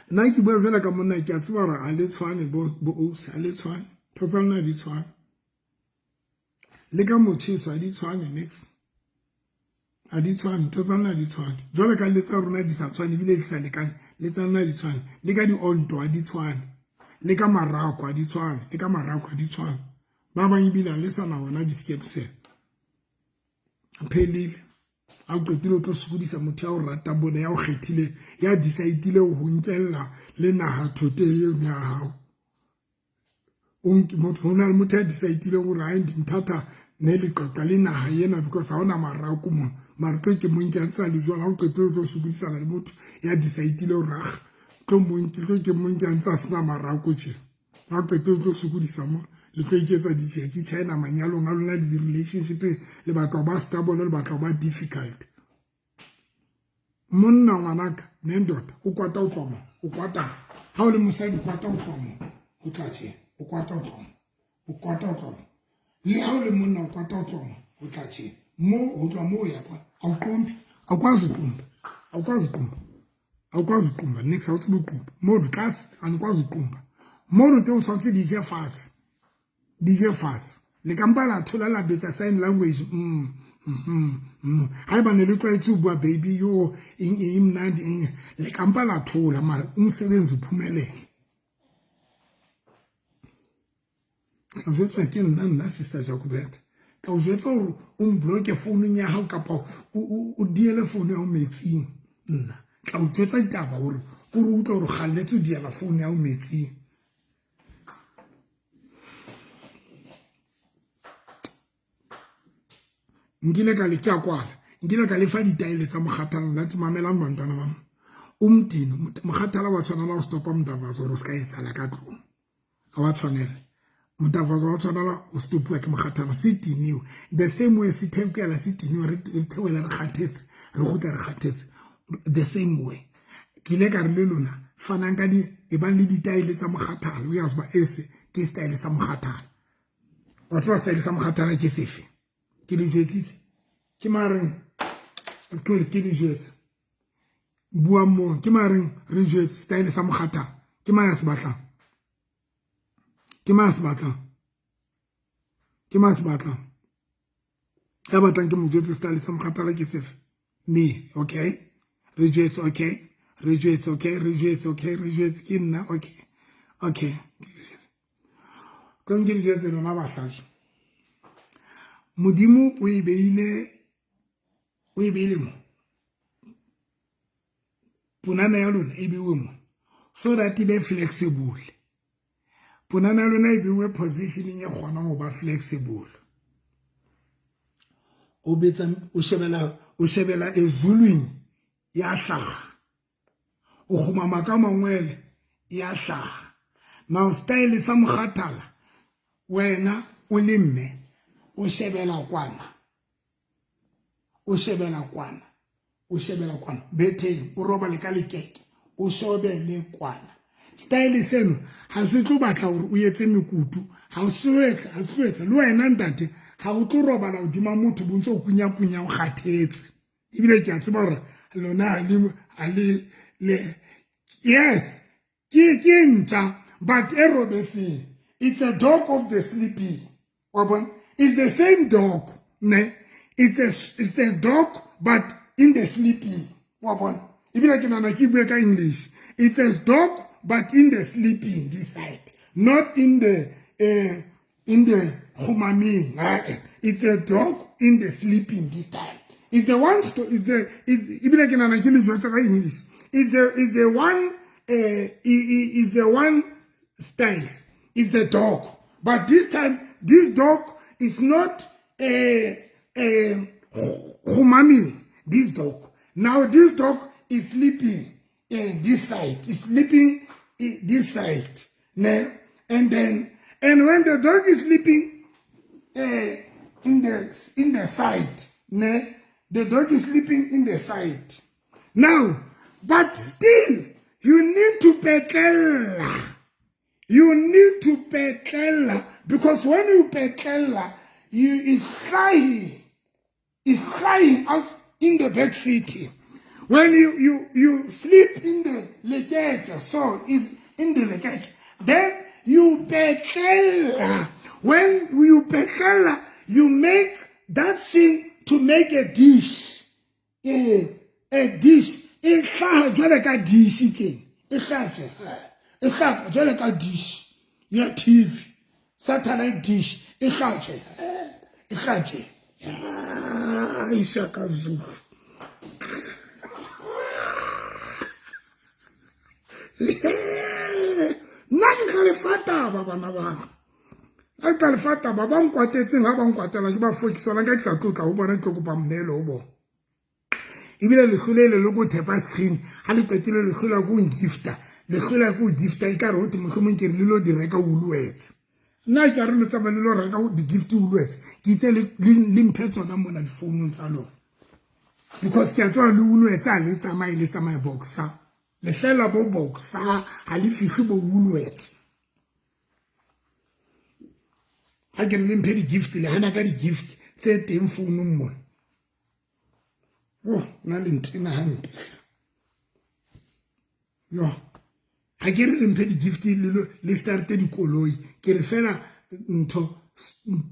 Nna ke bua fela ka monna, ke a tseba hore ha le tshwane bo ausi, ha le tshwane. Ntho tsa lona ha di tshwane. Le ka motjheso ha di tshwane nix. A di tshwane, ntho tsa lona di tshwane. Jwale ka le tsa rona di sa tshwane ebile di sa lekane, le tsa lona di tshwane. Le ka dionto ha di tshwane, le ka marako ha di tshwane, le ka marako ha di tshwane. Ba bang ebile ha le sa na ona di-skepsel. Phelile. Ha o qetile o tlo sokodisa motho ya o ratang bona, ya o kgethileng, ya decide-ile ho nkella le naha thoteng eno ya hao. Ho na le motho ya decide-ileng hore ha nthata ne le qoqa le naha ena because ha hona marako mona. Mara tlo ke mo nke a ntse a le jwalo. Ha o qetile o tlo sokodisana le motho ya decide-ile hore ah tlo mo nke, tlo ke mo nke a ntse a sena marako tje. Ha o qetile o tlo sokodisa mo, le tlo iketsa di-Jackie China manyalong a lona le di-relationship-eng, le batla ho ba stubborn, le batla ho ba difficult. Monna ngwanaka, ne ndoda, o kwata o tloha mo, o kwata. Ha o le mosadi o kwata o tloha mo, o tla tje, o kwata o tloha mo, o kwata o tloha mo. Le ha o le monna o kwata o tloha mo, o tla tje. Mo ho tloha mo o ya kwa, ha o qompe, ha o kwazi uqumba, ha o kwazi uqumba, ha o kwazi uqumba, niks ha o tsebe ho qumba. Mono tlase ha o kwazi uqumba. Mono teng o tshwanetse di je fatshe, di je fatshe. Le ka mpa la thola la betsa sign language. Haeba ne le tlwaetse ho bua baby yo eng eng mnandi eng, le ka mpa la thola mara umsebenzi uphumelele. Tla jwetsa ke nna nna Sister Jacobet. Tla o jwetsa hore o mbloke founung ya hao kapa o diele founu ya hao metsing. Nna tla o jwetsa ditaba hore o re utlwe hore o kgalletse ho diela founu ya hao metsing. Nkile ka le ke a kwala, nkile ka lefa ditaele tsa mokgathala la mamelang bantwana ba o moteno mokgathala wa tshwanela ho stopa motavazo hore o se ka etsahala ka tlung. Ha wa tshwanela motavazo wa tshwanela o stopuwa ke mokgathala se tiniwe the same way se theokela se tiniwe re theoela re kgathetse re kgutla re kgathetse the same way. Ke ile ka re le lona fanang ka di e bang le ditaele tsa mokgathala o ya tseba ese ke style sa mokgathala. Wa tseba style sa mokgathala ke sefe? Ke le jwetsitse ke mareng ke le jwetse buang moo ke mareng re jwetse style sa mokgathala ke mang ya se batlang, ke mang ya se batlang, ke mang ya se batlang ya batlang ke mo jwetse style sa mokgathala ke sefe. Me okay re jwetse okay re jwetse okay re jwetse okay re jwetse ke nna okay okay tlo nke le jwetse lona basadi. Modimo o e beile, o e beile mo ponana ya lona e beiwe mo so that e be flexible. Ponana ya lona e beiwe positioning e kgonang ho ba flexible. O betsa o shebela ezulwini ya hlaha, o kgumama ka mangwele ya hlaha. Now style sa mokgathala wena o le mme o shebela kwana, o shebela kwana, o shebela kwana betheng, o robale ka lekeke, o shobele kwana. Style seno ha se tlo batla hore o etse mekutu, ha se etsa, ha se tlo etsa le wena ntate ha o tlo robala hodima motho bontse o kunya kunya o kgathetse. Ebile ke a tseba hore lona ha le yes ke ntja but e robetseng. It's a dog of the sleeping. Wa bona? It's the same dog ne, it's a dog but in the sleeping. Wa bona? Ebile ke nana ke bue ka English. It's a dog but in the sleeping this side, not in the kgumameng. It's a dog in the sleeping this side. It's the one is the is ebile ke nana ke le jwetsa ka English. It's the one is the one style. It's the dog, but this time this dog is not a khumami. This dog now, this dog is sleeping in this side, is sleeping in this side, ne? And then, and when the dog is sleeping in the side, ne? The dog is sleeping in the side now, but still you need to petlela. You need to petlela, because when you petlela, you is flying, is flying out in the back city. When you sleep in the lekeke, so it's in the lekeke, then you petlela. When you petlela, you make that thing to make a dish. Ke dish e hlaha jwale ka dish tje, e hlaha tje, e hlaha jwale ka dish ya TV, satellite dish e hlaha tje, e hlaha tje. Ishaka Zulu. Nna ke tla le fa taba bana ba ka, ke tla le fa taba. Ba nkwatetseng ha ba nkwatela ke ba fokisana ka ke sa tlotla ho bona, ke tlo kopa monelo ho bona. Ebile le hlolele le ko thepa screen ha le qetile, le hlola ko ngifta, le hlola ko gifta e ka re hote mohlomong ke re le lo di reka Woolworths. Nna ke a re le tsamaya le lo reka di-gift Woolworths, ke itse le mphe tsona mona difounung tsa lona, because ke a tseba le Woolworths ha le tsamaye, le tsamaye boxer, le fela bo boxer ha le fihle bo Woolworths. Ha ke re le mphe di-gift, le hana ka di-gift tse teng founung mona. Yo, nna le ntena hampe. Yo, ha ke re le mphe di-gift le starte dikoloi, ke re fela ntho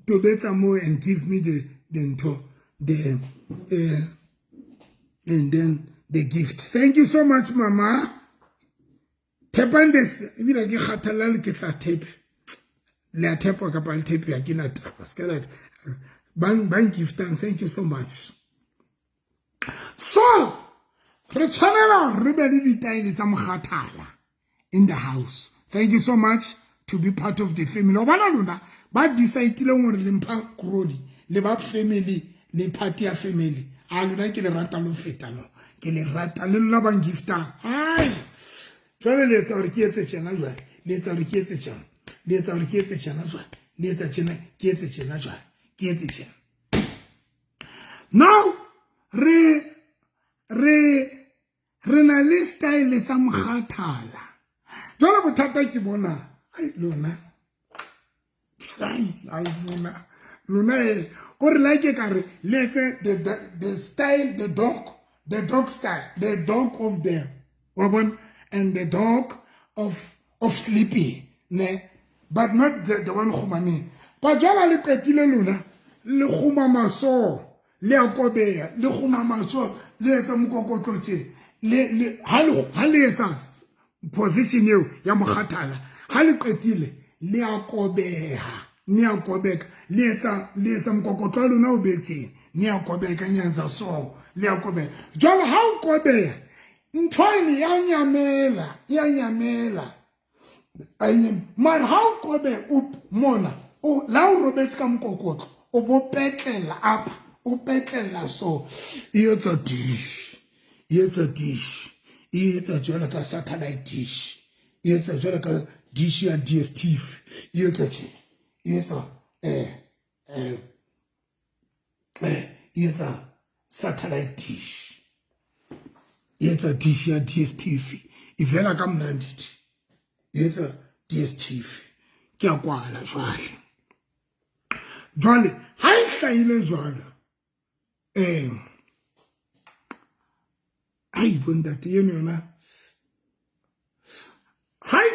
tobetsa mo and give me the ntho the and then the gift. Thank you so much, mama. Thepang this ebile ke kgathalla le ke tla tape le a thepa kapa le tape ya ke na taba se ka bang bang giftang. Thank you so much. So re tshwanela re be le ditaele tsa mokgathala in the house. Thank you so much to be part of the family. O bona lona ba decide-ileng hore le mpha kroli le ba family le party ya family, a lona ke le rata lo feta no, ke le rata le lona bang giftang. Ai, jwale le etsa hore ke etse tjena, jwale le etsa hore ke etse tjena, le etsa hore ke etse tjena, jwale le etsa tjena, ke etse tjena, jwale ke etse tjena. Now re na le style tsa mokgathala. Jwale bothata ke bona, ai lona, ai lona, lona e ko re like ka re le etse the style, the dog, the dog style, the dog of the wa bona, and the dog of sleeping ne, but not the one kgomameng. Ba jwala le qetile lona le kgomama so, le a kobeya, le kgomama so, le etsa mokokotlo tje, le ha le etsa position eo ya mokgathala. Ha le qetile le a kobeha, ne a kobeka, le etsa mokokotlo wa lona o betseng, ne a kobeka, nyanza so, le a kobeha. Jwale ha o kobeha ntho ene ya nyamela, ya nyamela, mara ha o kobe o mona o la o robetse ka mokokotlo, o bo petlela up, o petlela so, e etsa dish, e etsa dish, e etsa jwalo ka satellite dish, e etsa jwalo ka dish ya DStv, e etsa tje, e etsa e etsa satellite dish, e etsa dish ya DStv, e vela ka mnandi, e etsa DStv. Ke a kwala jwale, jwale ha e hlahile jwalo, ai bontate eno yona hai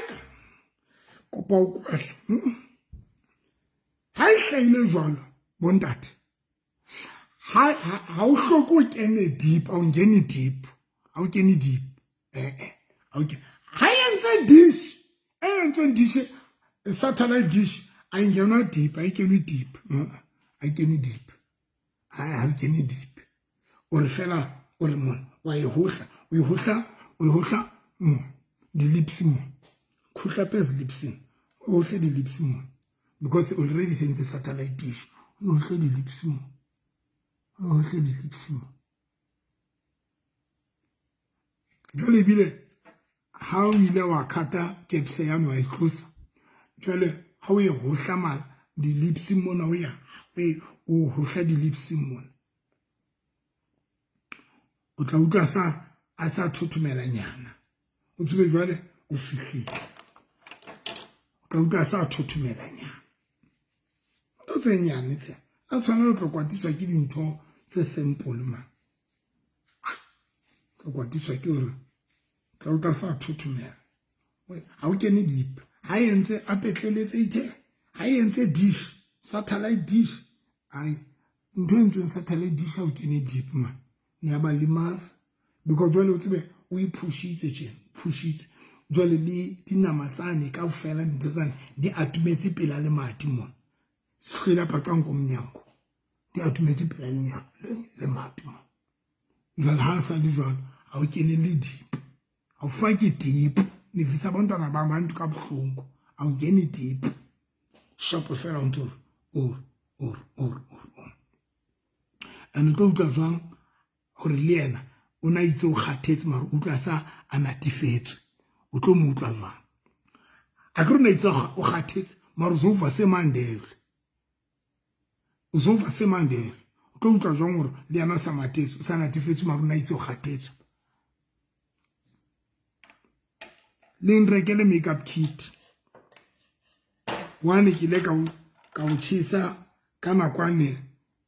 kopa o kwala. Ha e hlahile jwalo bontate, ha o hloke o kene deep, ha o kene deep, ha o kene deep, ha e entse dish, e entsweng dish, satellite dish, a ngenwa deep, ha e kenwe deep, ha e kene deep, ha e kene deep. O re fela o re mona wa e hohla, o e hohla, o e hohla mo di-lips mo, khutla pes lips, o hohle di-lips mo, because already se ntse satellite dish, o hohle di-lips mo, o hohle di-lips mo. Jwale ebile ha o ile wa khata kepse yane wa e tlosa, jwale ha o e hohla mala di-lips mona, o ya o hohla di-lips mona, o tla utlwa sa a sa thothomelanyana, o tsebe jwale o fihlile. O tla utlwa sa thothomelanyana, ntho tse nyane tse a tshwanela ho tlo kwatiswa ke dintho tse simple ma, tlo kwatiswa ke hore tla utlwa sa thothomela. Ha o kene deep, ha e entse a petleletse ithe, ha e entse dish, satellite dish, ai ntho e entsweng satellite dish, ha o kene deep ma. Ne a ba limaza because jwale o tsebe o iphushitse tjena, phushitse jwale le dinama tsane kaofela, dintho tsane di atumetse pela lemati mona. Sihleli apha phambi komnyango, di atumetse pela lemati mona. Jwale ha sa le jwalo, ha o kene le deep, ha o fake deep, nivisa abantwana babantu kabuhlungu. Awungeni deep, sharp fela ntho or and o tlo utlwa jwang hore le yena o na itse o kgathetse, mara utlwa sa a natefetswe? O tlo mo utlwa jwang? A ke re na itse o kgathetse, mara uzova semandele, uzova semandele. O tlo utlwa jwang hore le yena o sa matetse, o sa natefetswe, mara o na itse o kgathetse? Le nrekele makeup kit one. Ke ile ka o tjhesa ka nakwane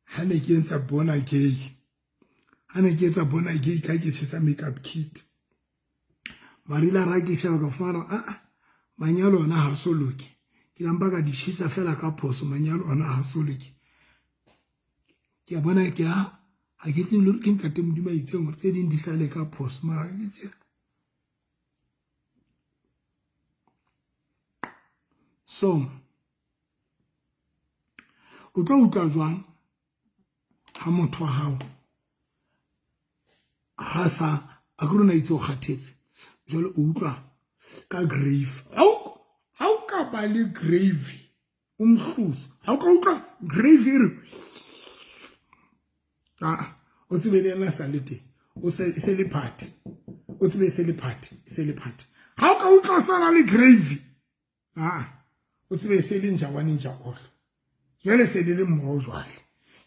ha ne ke etsa bona gay, ha ne ke etsa bona gay, ka ke tjhesa makeup kit. Mara ile a ra ke sheba ka fumana a manyalo ona ha so loke. Ke la mpa ka di tjhesa fela ka phoso. Manyalo ona ha so loke. Ke a bona, ke a ha ke tsebe le ke ntate Modimo a itseng hore tse ding di sale ka phoso, mara ke tsebe. So o tlo utlwa jwang ha motho wa hao ha sa a ke rona itse o kgathetse, jwale o utlwa ka gravy? Ha o ka ba le gravy, o mhluzi, ha o ka utlwa gravy e re a o tsebe le yena sa le teng, o se le party, o tsebe se le party, se le party. Ha o ka utlwa sana le gravy, a o tsebe se le nja wa ninja ohlo, jwale se le le mmoho. Jwale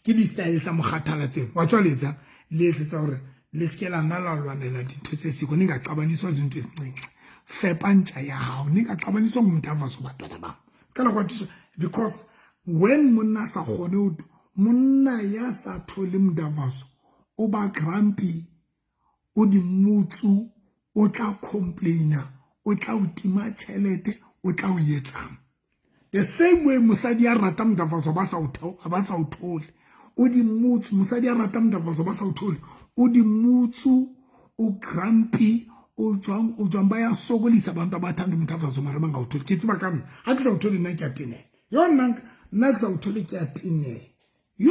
ke di-style tsa mokgathala tseno wa tswa letsa le etsetsa hore le seke la nna la lwanela dintho tse siko. Ningaxabaniswa zinto ezincinci. Fepa ntja ya hao. Ningaxabaniswa ngumdavazo, bantwana bam. Sikala kwatiswa because when monna sa kgone, monna ya sa thole mdavazo o ba grumpy, o di motsu, o tla complaina, o tla o tima tjhelete, o tla o etsang. The same way mosadi ya rata mdavazo ba sa o thole, o di motsu. Mosadi ya rata mdavazo ba sa o thole, o di motsu, o grumpy, o jwang, o jwang. Ba ya sokolisa abantu abathanda umdavazo mara bangawutholi. Ke tseba ka nna, ha ke sa o thole nna ke a tenela. Yo, nna nna ke sa o thole ke a tenela. Yo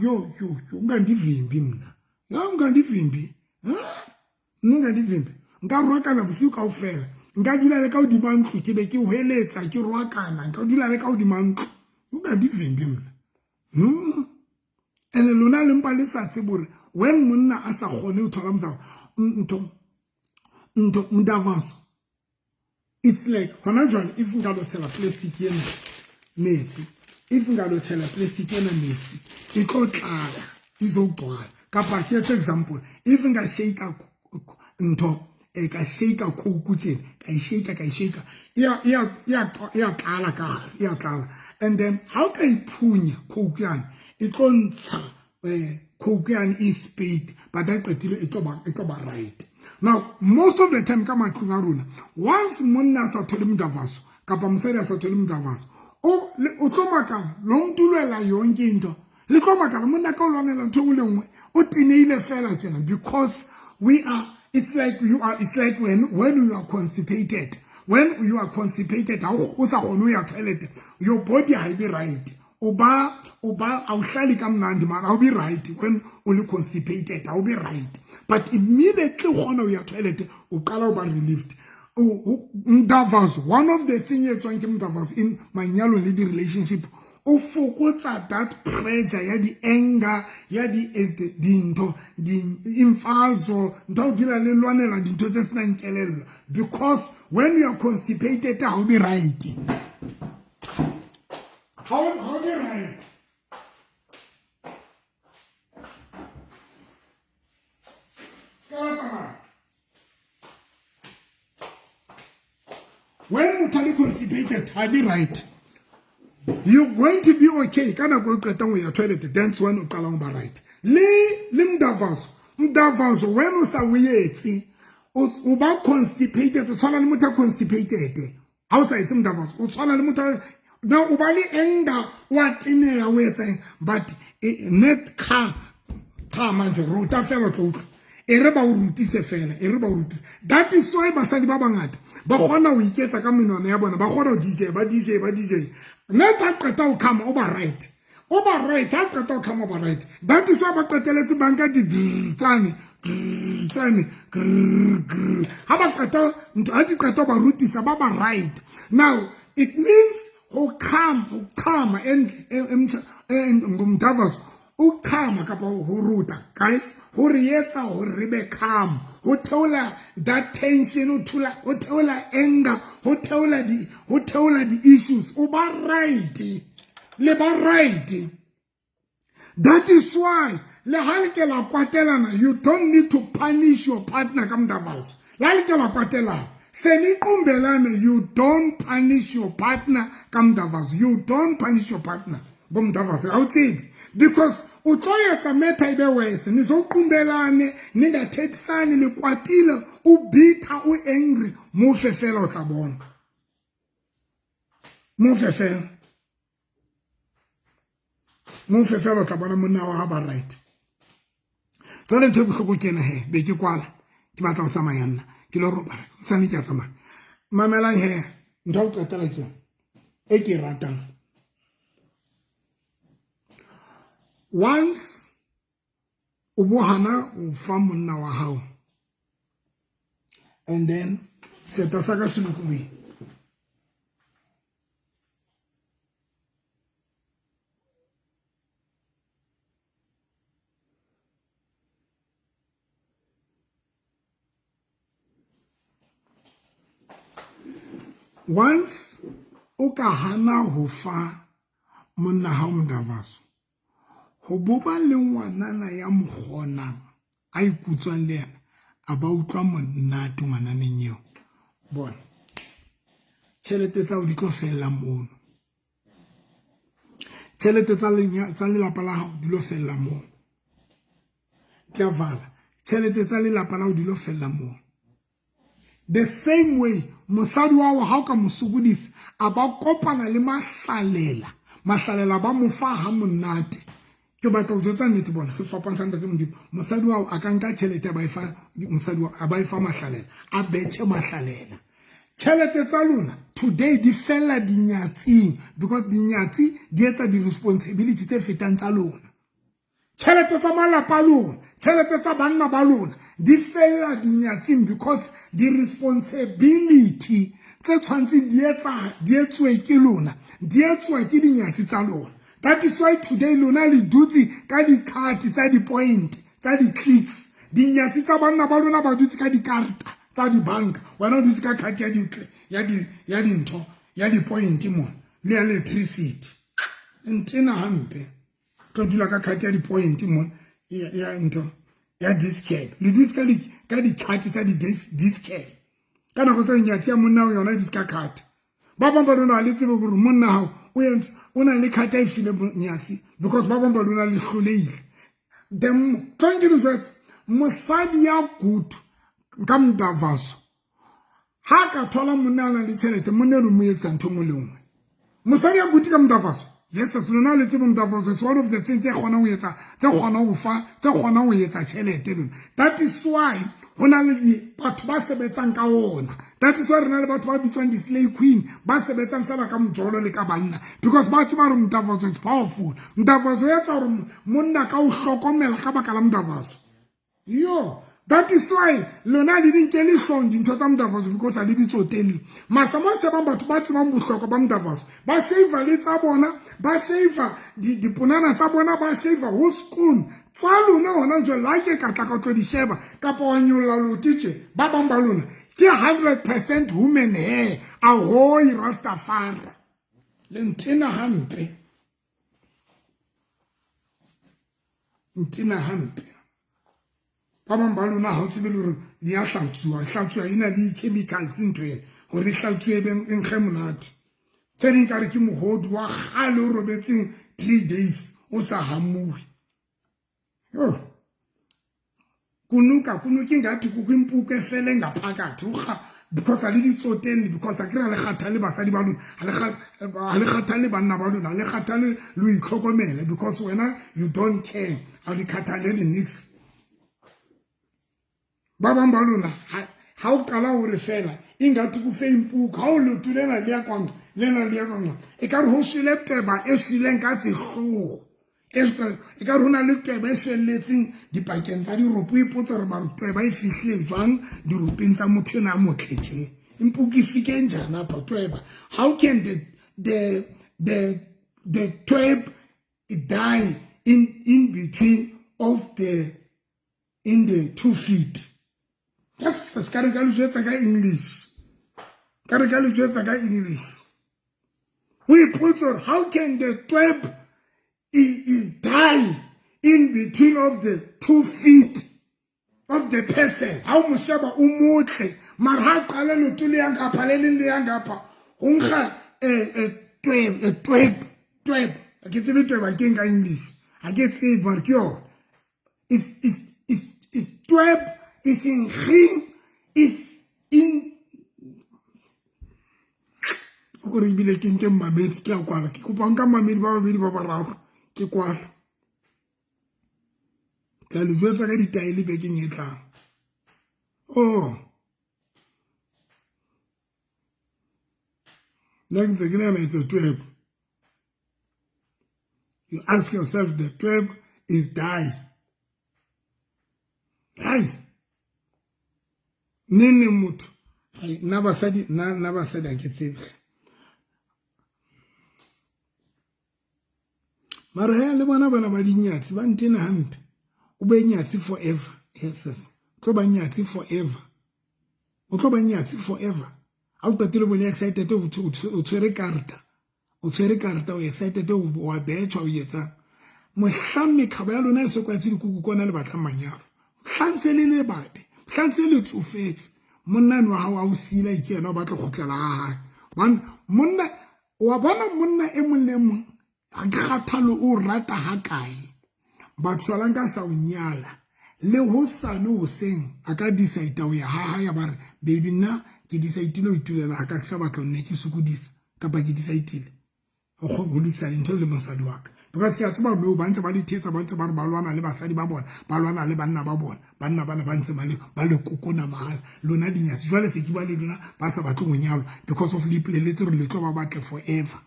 yo yo yo, ungandivimbi mna. Yo, ungandivimbi, nna ungandivimbi. Nka rwakana bosiu kaofela, nka dula le ka hodima ntlo, ke be ke hweletsa, ke rwakana, nka dula le ka hodima ntlo. Ungandivimbi mna. And lona le mpa le sa tsebe hore when monna a sa kgone ho thola ntho ntho mdavaso, it's like hona jwale if nka lo tshela plastic ena metsi, if nka lo tshela plastic ena metsi, e tlo tlala, izogcwala. Kapa ke etse example, if nka shake ntho e ka shake Coke tjena, ka e shake, ka e shake, ya tlala ka hare, ya tlala. And then ha o ka iphunya Coke yane, e tlo ntsha Coke yane e spade, but ha qetile e tlo ba right. Now most of the time ka matlung a rona, once monna a sa thole mdavaso kapa mosadi a sa thole mdavaso, o tlo makala lo mntu ulwela yonke into. Le tlo makala monna ka o lwanela ntho engwe le nngwe, o teneile fela tjena because we are it's like you are it's like when you are constipated, when you are constipated, ha o sa kgone ho ya toilet, your body ha e be right. O ba awuhlali kamnandi mara awubi right. When o le constipated, awubi right, but immediately o kgona ho ya toilet, o qala o ba relieved. Mdavazo, one of the thing e tswang ke mdavazo in manyalo le di-relationship, o fokotsa that pressure ya di-anger, ya dintho, imfazo, ntho o dula le lwanela dintho tse senang kelello, because when you are constipated, ha o be right, ha o be right. Ka la tsamaya. When motho a le constipated, ha be right. You're going to be okay ka nako e qetang ho ya toilet, that's when o qalang ho ba right. Le mdavazo, mdavazo when o sa o etse, o ba constipated, o tshwana le motho a constipated. Ha o sa etse mdavazo, o tshwana le motho now o ba le anger, o a teneya, o etseng, but net car. Qhama nje, rota fela, o tlo utlwa. E re ba o rutise fela, e re ba o rutise. That is why basadi ba bangata ba kgona ho iketsa ka menwana ya bona, ba kgona ho DJ, ba DJ, ba DJ. Mme ta qeta ho khama, o ba right. O ba right, ha qeta ho khama o ba right. That is why ba qeteletse ba nka di tsane, tsane, ha ba qeta ntho, ha di qeta ba rutisa, ba ba right. Now, it means ho khama, ho khama and ngomdavazo. O qhama kapa ho ruta, guys, ho re etsa hore re be calm, ho theola that tension, ho theola anger, ho theola di issues. O ba right, le ba right. That is why le ha le ke la kwatelana, you don't need to punish your partner ka mdavazo. La le ke la kwatelana, seniqumbelane, you don't punish your partner ka mdavazo. You don't punish your partner ngomdavazo. Awutsibi. Because o tlo etsa matter e be worse, nizoqumbelane, ningathethisani, nikwatile, o bitter, o angry, mo fe fela o tla bona. Mo fe fela. Mo fe fela o tla bona monna wa ha ba right. Tsale ntho e bohloko ke ena he, be ke kwala, ke batla ho tsamaya nna, ke lo robala, sane ke a tsamaya. Mamelang he, ntho ya ho qetela ke e ke e ratang. Once o bo hana o fa monna wa hao, and then seta sa ka se lokolohile. Once o ka hana ho fa monna hao mdavazo, ho boba le ngwanana ya mo kgonang a ikutswang le yena, a ba utlwa monate ngwananeng eo. Bona, tjhelete tsa hao di tlo fella mono. Tjhelete tsa lelapa la hao di lo fella mono. Ke a vala. Tjhelete tsa lelapa la hao di lo fella mono. The same way, mosadi wa hao ha o ka mo sokodisa, a ba kopana le mahlalela. Mahlalela ba mo fa ha monate. Ke batla ho jwetsa nnete bona, sefapano sa Ntate Modimo. Mosadi wa hao a ka nka tjhelete a ba e fa mosadi wa, a ba e fa mahlalela, a betjhe mahlalela. Tjhelete tsa lona today di fella dinyatsing, because dinyatsi di etsa di-responsibility tse fetang tsa lona. Tjhelete tsa malapa a lona, tjhelete tsa banna ba lona di fella dinyatsing, because di-responsibility tse tshwantseng di etsuwe ke lona, di etsuwa ke dinyatsi tsa lona. That is why today lona le dutse ka di-card tsa di-point, tsa di-clicks. Dinyatsi tsa banna ba lona ba dutse ka dikarta tsa dibanka, wena o dutse ka card ya dintho, ya di-point mona, le ya electricity. Ntena hampe. Tlo dula ka card ya di-point mona, ya ntho, ya discard. Le dutse ka di-card tsa di-discard. Ka nako tse nyatsi ya monna yona e dutse ka card. Ba bang ba lona ha le tsebe hore monna hao o entse, o na le card a e file nyatsi, because ba bang ba lona le hlolehile. Then tlo nke le jwetse, mosadi ya good ka mdavazo, ha ka thola monna a nang le tjhelete, monna eno mo etsa ntho e nngwe le nngwe. Mosadi ya good ka mdavazo, yes, lona le tsebe mdavazo is one of the things tse kgonang ho etsa, tse kgonang ho fa, tse kgonang ho etsa tjhelete lona. That is why ho na le batho ba sebetsang ka ona. That is why re na le batho ba bitswang di-slay queen, ba sebetsang fela ka mojolo le ka banna, because ba tseba hore mdavazo is powerful. Mdavazo e etsa hore monna ka o hlokomela ka baka la mdavazo. Yo, that is why lona le di nkele hlong dintho tsa mdavazo, because ha le di tsotelle. Matsama a shebang batho ba tsebang bohlokwa ba mdavazo, ba shave le tsa bona, ba shave diponana tsa bona, ba shave ho school tsa lona hona jwale. Ha ke ka tla ka tlo di sheba kapa wa nyolla loti tje, ba bang ba lona ke 100% human hair. Ahoy Rastafari, le ntena hampe, ntena hampe. Ba bang ba lona ha o tsebe le hore di a hlatsuwa, hlatsuwa e na le di-chemicals ntho ena, hore e hlatsuwe e nkge monate. Tse ding ka re ke mohodu wa kgale o robetseng 3 days o sa hamuwe. Yo. Kunuka, kunuka ingathi kukho impuku efele ngaphakathi. Urha, Because ha le di tsotelle, because ha ke re ha le kgathale basadi ba lona, ha le kgathale banna ba lona, ha le kgathale le ho itlhokomela, because wena you don't care, ha di kgathale le nix. Ba bang ba lona ha o qala hore fela ingathi ku fe impuku, ha o leoto lena le ya kwano, lena le ya kwano, e ka re ho shwele tweba e shweleng ka sehloho, e ka re ho na le tweba e shwelletseng dipakeng tsa diropo. O ipotsa hore mare tweba e fihlile jwang diropeng tsa motho ena a motle tje, impuku e fike njani apa tweba? How can the tweb die in between of the in the 2 feet? Yes, ka re ka le jwetsa ka English, ka re ka le jwetsa ka English. O ipotsa hore how can the tweb die in between of the 2 feet of the person? Ha o mo sheba o motle, mara ha qala leoto le yang kapa le leng le yang kapa, ho nkga tweb, tweb, tweb. Ha ke tsebe tweba ke eng ka English, ha ke tsebe, mara ke yona. It's tweb, it's in green, it's in gore ebile ke nke mmamedi, ke a kwala, ke kopa nka mmamedi ba babedi ba bararo, ke kwala. Tla le jwetsa ka ditaele bekeng e tlang. Oh, nna ke ntse ke nahana it's a tweb. You ask yourself, the tweb is die. Hai, neng neng motho, hai, nna basadi, nna, nna basadi ha ke tsebe. Mara he le bona bana ba dinyatsi ba ntena hampe. O be nyatsi forever. Yes, yes. Tlo ba nyatsi forever. O tlo ba nyatsi forever. Ha o qetile bone excited, o tshwere karta. O tshwere karta, o excited, o wa betjha, o etsang. Mohlang mekhaba ya lona e se kwetse dikuku kwana le batlang manyalo. Mohlang se le le babe, mohlang se le tsofetse. Monna wa hao a o sila itse yena o batla ho kgutlela ha hae. Hobane monna, wa bona monna e mong le mong, ha ke kgathale o rata ha kae. Batho salang ka sa o nyala, le hosane hoseng a ka decide ho ya ha hae, ba re baby nna ke decide-ile ho itulela ha ka, ke sa batla ho nne ke sokodisa, kapa ke decide-ile ho lokisa dintho le mosadi wa ka. Because ke a tseba no ba ntse ba di thetsa, ba ntse ba re ba lwana le basadi ba bona, ba lwana le banna ba bona, banna bana ba ntse ba le, ba le kokona mahala. Lona dinyatsi jwale se ke ba le lona ba sa batle ho nyalwa because of le ipoleletse hore le tlo ba batle forever.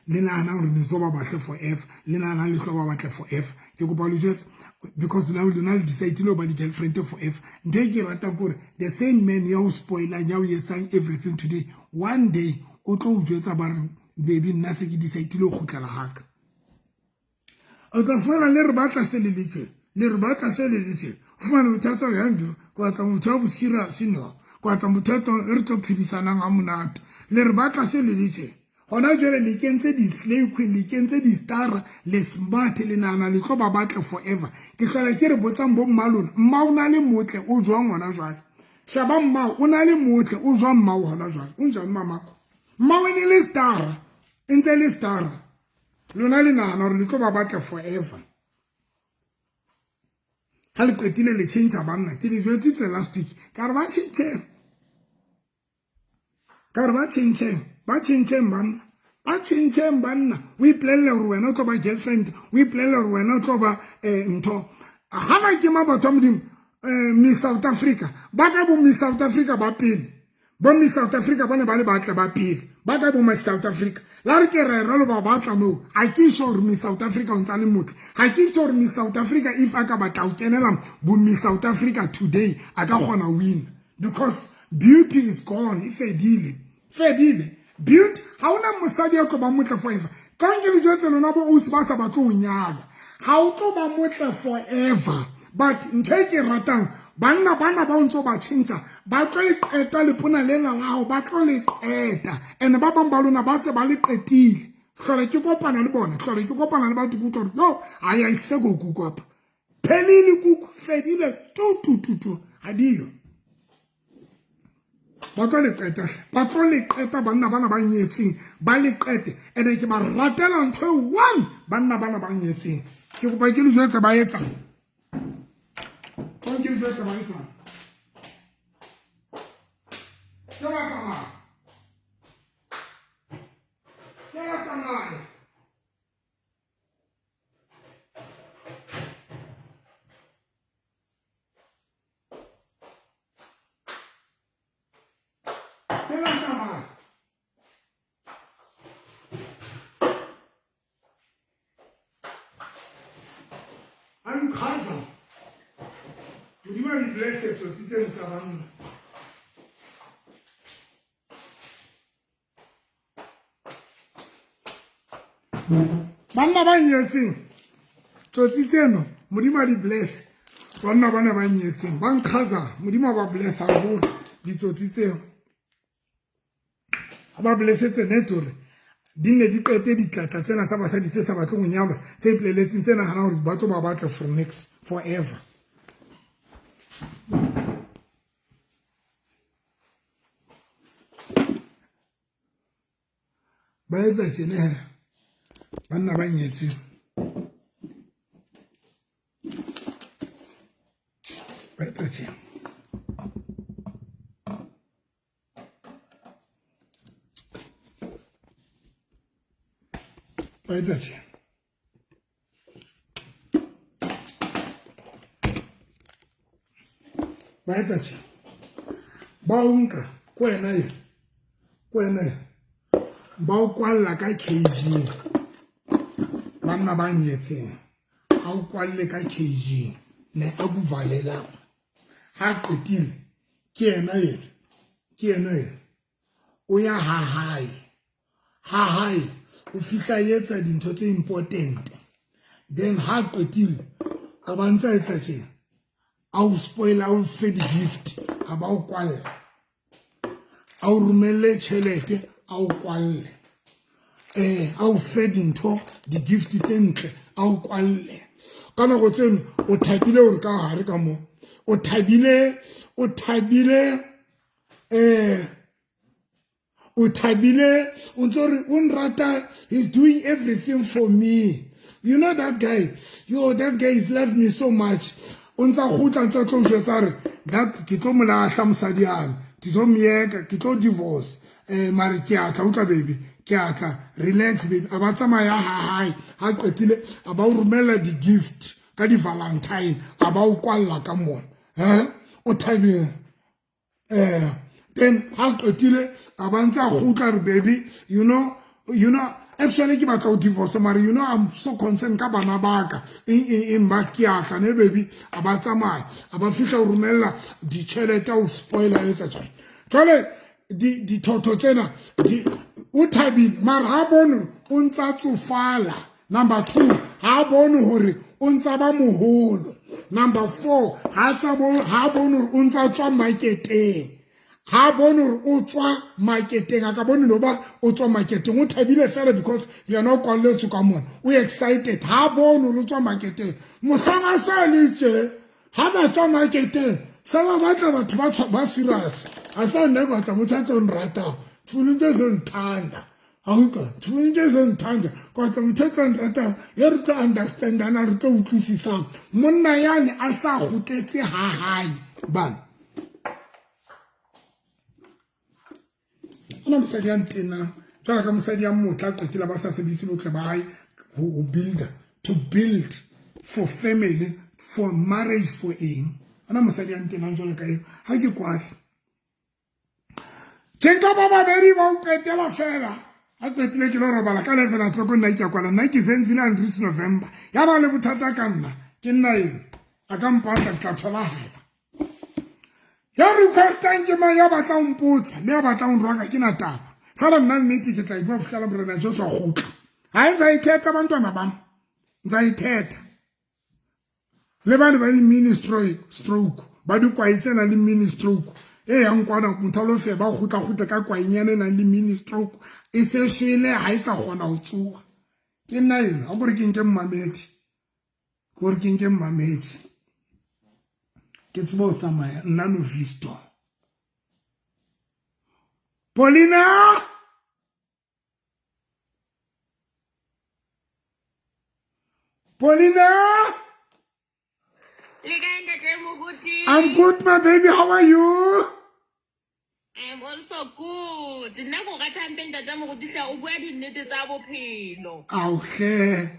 Le nahana hore le tlo ba batle forever, le nahana le tlo ba batle forever. Ke kopa le jwetse because now lona le decide-ile ho ba di-girlfriend forever. Ntho e ke ratang ke hore the same man ya o spoilang, ya o etsang everything today, one day o tlo o jwetsa ba re baby nna se ke decide-ile ho kgutlela haka. O tla fumana le re batla se le letswe, le re batla se le letswe. O fumana motho a tswa yang jo, ke batla motho wa bosira seno, ke batla motho e re tlo phedisanang ha monate. Le re batla se le letswe. Hona jwale le kentse di-slay queen, le kentse di-star, le smart, le nahana le tlo ba batle forever. Ke hlola ke re botsang bo mma lona, mma o na le motle o jwang hona jwale? Sheba mma o na le motle o jwang mma o hona jwale? O njani mamako? Mma o ne le star, e ntse le star. Lona le nahana hore le tlo ba batle forever. Ha le qetile le tjhentjha banna, ke le jwetsitse last week, ka re ba tjhentjheng. Ka re ba tjhentjheng, ba tjhentjheng banna, ba tjhentjheng banna. O ipolelle hore wena o tlo ba girlfriend, o ipolelle hore wena o tlo ba ntho. Ha ba ke ma batho ba Modimo, Miss South Africa, ba ka bo Miss South Africa ba pele. Bo Miss South Africa ba ne ba le batle ba pele. Ba ka bo Miss South Africa. La re ke rera lo ba batla moo. Ha ke sure hore Miss South Africa o ntsa le motle. Ha ke sure hore Miss South Africa if a ka batla ho kenela bo Miss South Africa today, a ka kgona ho win. Because beauty is gone, e fedile. Fedile. Beauty, ha hona mosadi ya tlo ba motle forever. Tlang ke le jwetse lona bo ausi ba sa batle ho nyalwa. Ha o tlo ba motle forever. But ntho e ke ratang, banna bana ba o ntso ba tjhentjha, ba tlo e qeta lepona lena la hao, ba tlo le qeta. And ba bang ba lona ba se ba le qetile. Hlole ke kopana le bona, hlole ke kopana le batho ke utlwa hore, no, ha ya se go kuku apa. Phelile kuku, fedile, tu, tu, tu, tu, ha diyo. Ba tlo le qeta hle, ba tlo le qeta banna bana ba nyetseng, ba le qete. Ene ke ba ratela ntho e one, banna bana ba nyetseng. Ke kopa ke le jwetse ba etsang. Ke le jwetse ba etsang. Se wa tsamaya. Se wa tsamaya. Se wa tsamaya. A nqhaza. Modimo a di blesse tsotsi tseno tsa banna. Banna ba nyetseng tsotsi tseno Modimo a di blesse. Banna bana ba nyetseng ba nqhaza Modimo a ba bless haholo ditsotsi tseo. A ba blessetse net hore di nne di qete ditlatla tsena tsa basadi tse sa batleng ho nyalwa tse ipoleletseng tse nahanang hore ba tlo ba batla for next forever. Ba etsa tjena he banna ba nyetseng ba etsa tjena. Ba etsa tjena. Ba etsa tjena. Ba o nka ko wena e, ko wena e. Ba o kwalla ka cage-ing. Banna ba nyetseng. A o kwalle ka cage-ing. Ne a kuvalela. Ha qetile ke yena ena. Ke yena ena. O ya ha hae. Ha hae o fihla etsa dintho tse important. Then ha qetile a ba ntsa etsa tjena. A o spoil a o fe di-gift a ba o kwalla. A o romelle tjhelete a o kwalle. A o fe dintho di-gift tse ntle a o kwalle. Ka nako tseno o thabile hore ka hare ka mo o thabile o thabile o thabile o ntso re o nrata, he's doing everything for me. You know that guy, yo, that guy is love me so much. O ntsa kgutla ntsa tlo jwetsa re that ke tlo mo lahla mosadi yane, ke tlo moyeka, ke tlo divorce. Mare ke a tla utlwa baby, ke a tla relax baby. A ba tsamaya ha hae, ha qetile a ba o romella di-gift ka di-Valentine, a ba o kwalla ka mona. O thabile. Then ha qetile a ba ntsa kgutla re baby, you know, actually ke batla ho divorce mare you know I'm so concerned ka bana ba ka. Eng ba ke a tla ne baby, a ba tsamaya, a ba fihla ho romella ditjhelete o spoiler etsa jwang. Jwale dithotho tsena di o thabile mara ha bone o ntsa tsofala. Number 2, ha bone hore o ntsa ba moholo. Number 4, ha bone hore o ntsa tswa marketeng. Ha bone hore o tswa marketeng, a ka bone no ba o tswa marketeng. O thabile fela because yena o kwalletswe ka mona. O excited. Ha bone hore o tswa marketeng. Mohlang a sa le tje, ha ba tswa marketeng, se ba batla batho ba serious. A sa nna batla motho a tlo nratang. Tshwanetse tse nthanda. A utlwa, tshwanetse tse nthanda. Ka tla motho a tlo nratang, ye re tlo understandana, re tlo utlwisisang. Monna yane a sa kgutletse ha hae. Bana. Ona mosadi ya ntenang, jwalo ka mosadi ya motla a qetile ba sa sebedise botle ba hae ho builder, to build for family, for marriage, for eng. Ona mosadi ya ntenang jwalo ka eo, ha ke kwahle. Ke nka ba babedi ba o qetela fela. Ha qetile ke lo robala ka 11 o'clock nna ke a kwala. Nna ke Zenzile Andries November. Ya ba le bothata ka nna, ke nna eo. A ka mpatla ke tla tholahala. Ya requestang ke mang ya batlang ho mpotsa, le ya batlang ho nrwaka ke na taba. Fela nna nnete ke tla e bua ho fihlela Morena Jesu a kgutla. Ha e ntsa e thetha bantwana ba m, ntsa e thetha. Le bane ba di-mini stroke, ba dikwae tse nang le mini stroke. E yang kwana motho a lo feba, o kgutla-kgutla ka kwaenyana e nang le mini stroke. E se shwele, ha e sa kgona ho tsoha. Ke nna ena, ha ke re ke nke mmamedi. Ke re ke nke mmamedi. Ke tsebe ho tsamaya nna Novisto. Paulina! Paulina! Le kae ntate Moruti? I'm good, my baby. How are you? I'm also I'm so good. Nna ko rata hampe ntate moruti hle o bua dinnete tsa bophelo. Ao hle.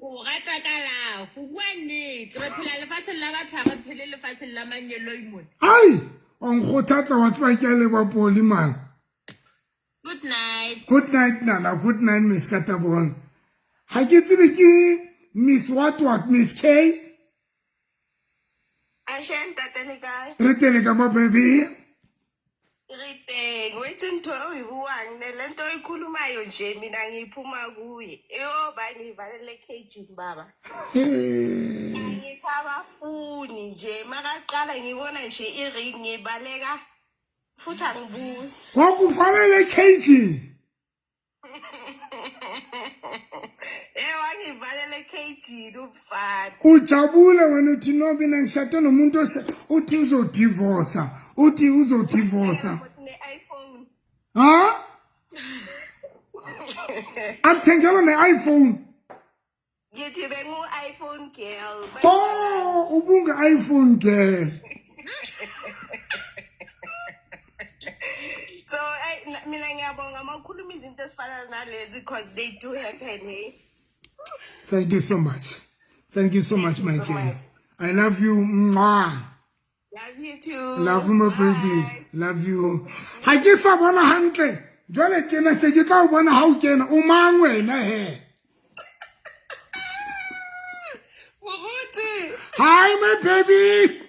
O rata ka lafo, o bua nnete. Re phela lefatsheng la batho ha re phele lefatsheng la mangeloi mona. Ai, o nkgothatsa wa tseba ke a leboha Poli man. Good night. Good night Nana, good night Miss Katabon. Ha ke tsebe ke Miss what what Miss K. Ashe ntate le kae? Re tele ka mo baby. Re teng, o itse ntho e o e buang ne le ntho o ikhulumayo nje mina ngiphuma kuye. Eyo ba ngivalele ekhejini baba. Angisabafuni nje makaqala ngibona nje i-ring ngibaleka futhi angibuzi. Kwakufanele ekhejini. Eh wangivalela ekhejini umfana. Ujabule wena uthi no mina ngishade nomuntu uthi uzodivorsa, uthi uzodivorsa. Ne-iPhone. Ha? Akuthengelwa ne-iPhone. Ngithi bengu-iPhone girl. Oh, ubunge-iPhone girl. So mina ngiyabonga uma ukhuluma izinto ezifana nalezi because they do happen. Eh? Thank you so much. Thank you so much, you my so girl. much. I love you. Mwah. Love you too. Love you, my baby. Bye. Love you. Ha ke sa bona hantle. Jwale tjena se ke tla o bona ha o kena. O mang wena he? Moruti. Hi, my baby.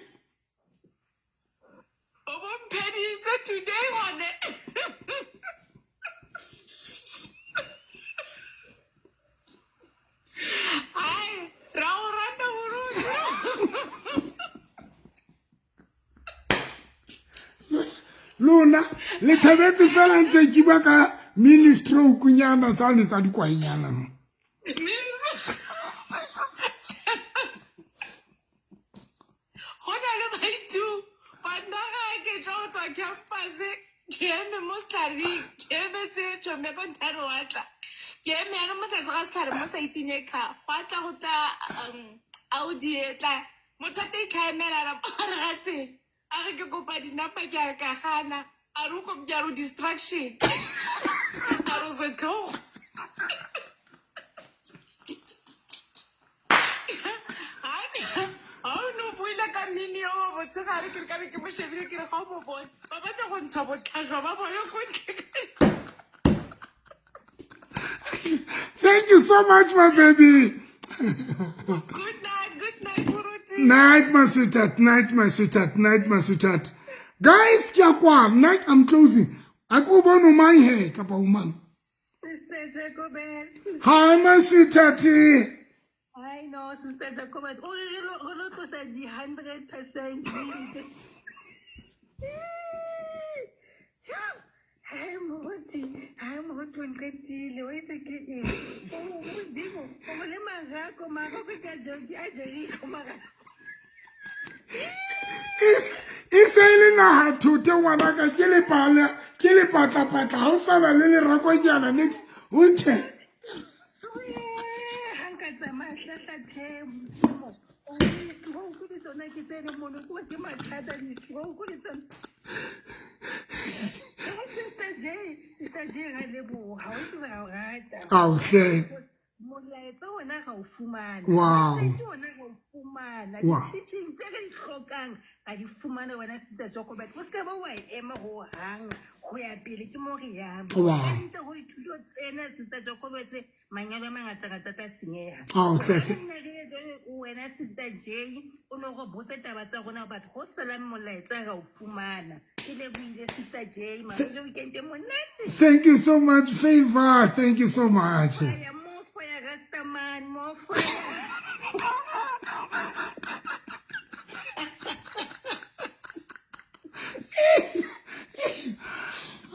O bo mpheditse today gone. Hai, ra o rata moruti. Lona le thabetse fela ntse ke bua ka mini stroke nyana tsane tsa dikwainyana mo. Go na le baithu banna ga ke tlo go tswa campus ke eme mo setlhareng ke emetse tšhomme ko nthare wa tla ke eme yana mo tlase ga setlhare mo saiting e kha gwa tla go tla audi e tla motho a te itlhaemelana mo gare ga tsela a re ke kopa dinapa ke a re ka gana a re o ko ke a re o distraction a re o setlhogo ga o ne o buile ka mmini o wa motshegare ke re ka be ke mo shebile ke re ga o mo bone ba batla go ntsha botlhajwa ba bone ko ntle. Thank you so much, my baby. Good night, good night, Moruti. Night, my sweetheart, night, my sweetheart, night, my sweetheart. Guys, ke a kwa, night, I'm closing. A ko bone o mang he, kapa o mang? Sister Jacobet. Hi, my sweetheart. I know, Sister Jacobet. O re re lo tlosa di 100%. Hai moruti, hai moruti o nqetile, o itse ke eng? O modimo, o le marako, marako ke a a Jericho marako. E se e le naha thote ngwanaka ke lepala ke lepatlapatla ha o sana le lerakonyana next o nthe. Ha nka tsamaya hlahlathe modimo. O di-stroke le tsona ke tsene mono ke ke mathata di-stroke le tsona. Sister J, Sister J ra leboha, o itse ra o rata. Ao hle. Molaetsa ona ra o fumana. Wow. Molaetsa ona ra o fumana. Wow. Di-teaching tse re di hlokang ra di fumana wena Sister Jacobet. O se ba wa ema ho hang ho ya pele ke mo re yang. Wow. Hantle ho dithuto tsena Sister Jacobet manyalo a mangatangata tla senyeha. Ao hle. Nna re jwale wena Sister J o no re botsa taba tsa rona batho ho salang molaetsa ra o fumana. Ke lebohile Sister J, mabele weekend e monate. Thank you so much, Favor. Thank you so much. Fire, more fire, Rastaman, more fire.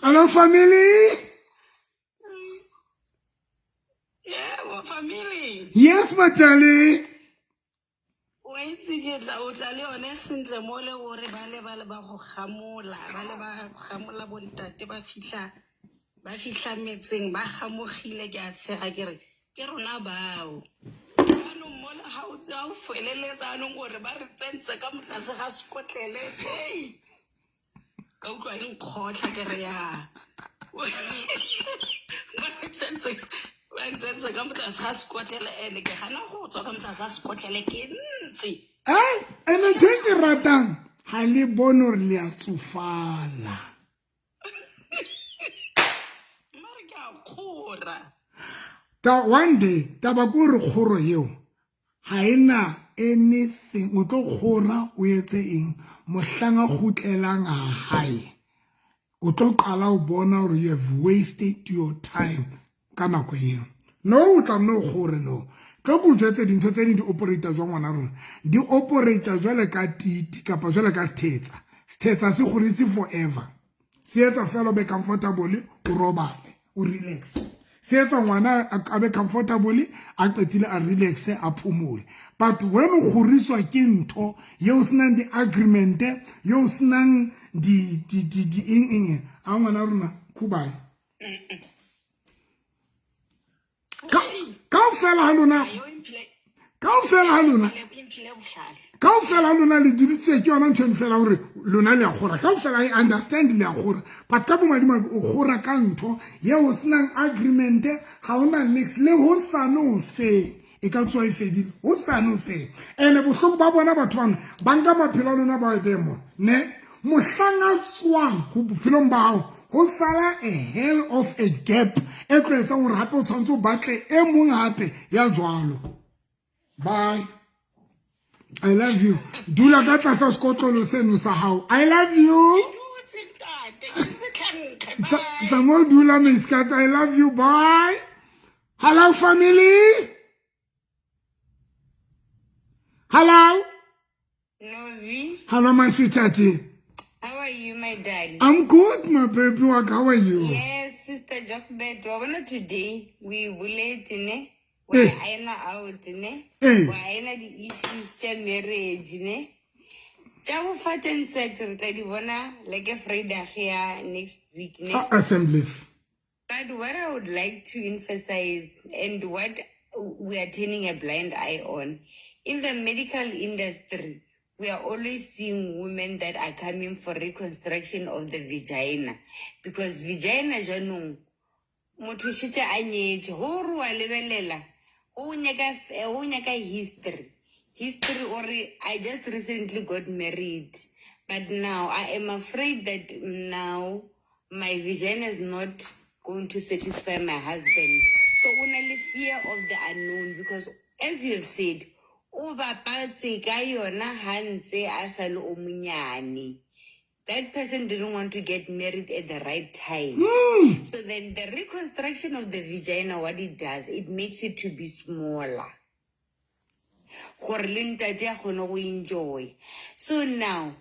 Hello, family. Yeah, well, family. Yes, my darling. O itse ke tla o tla le yone sentle mo le gore ba le ba le ba go gamola ba le ba gamola bontate ba fihla metseng ba gamogile ke a tshega ke re ke rona bao jaanong mola ga o tse o feleletsa anong gore ba re tsentse ka motlase ga sekotlele ei Ka utlwa e nkgotlha ke re ya. Ba ntsentse ba ntsentse ka mo tlase ga sekotlele ene ke gana go tswa ka mo tlase ga sekotlele ke ntse. Ene ntho e ke ratang ga le bone gore le a tsofala. Mare ke a kgora. Ta one day taba ko re kgoro yeo ga e na anything o tlo kgora o etse eng mohlang a kgutlelang ha hae o tlo qala o bona gore you have wasted your time ka nako eo no o tla nne o kgore no tlo ko jwetse dintho tse ding di operator jwa ngwana rona di operator jwale ka titi kapa jwale ka sethetsa sethetsa se kgoritse forever se etsa fela o be comfortable o robale o relax se etsa ngwana a be comfortable a qetile a relaxe a phomole but when o kgoriswa ke ntho yeo senang di-agreement yeo senang di eng eng a ngwana rona khubae kaofela ha lona kaofela ha lona kaofela ha lona le duditswe ke yona ntho eno fela gore lona le a kgora kaofela I understand le a kgora but ka bomadimabe o kgora ka ntho yeo o senang agreement ga o na nix le ho sane o seng e ka tsoa e fedile ho sane o seng ene bohloko ba bona batho bana ba nka maphelo a lona ba e mo ne mohlang a tswang go bophelong ba gago go sala a hell of a gap e tlo etsang gore gape o tshwanetse o batle e mong gape ya jwalo. Bye, I love you. Dula ka tlasa sekotlolo seno sa gago. I love you. Tsamo dula meskat. I love you. Bye. Hello family. Hello. Novi. Hello my sweetheart. How are you, my darling? I'm good, my baby. How are you? Yes, Sister Jochebed. Wabona today we bullet ne. We iron out ne. We iron the issues tsa marriage ne. Tsa go fat and set re tla di bona like a Friday ya next week ne. Assembly. But what I would like to emphasize and what we are turning a blind eye on, in the medical industry, we are always seeing women that are coming for reconstruction of the vagina. Because vagina jaanong, motho šetse a nyetse, gore wa lebelela, go nyaka history. History or I just recently got married, but now I am afraid that now my vagina is not going to satisfy my husband. So only fear of the unknown, because as you have said, o bapatse ka yona ha ntse a sa le o monyane. That person didn't want to get married at the right time. So then the reconstruction of the vagina, what it does, it makes it to be smaller. Gore le ntate a kgone go enjoy. So now,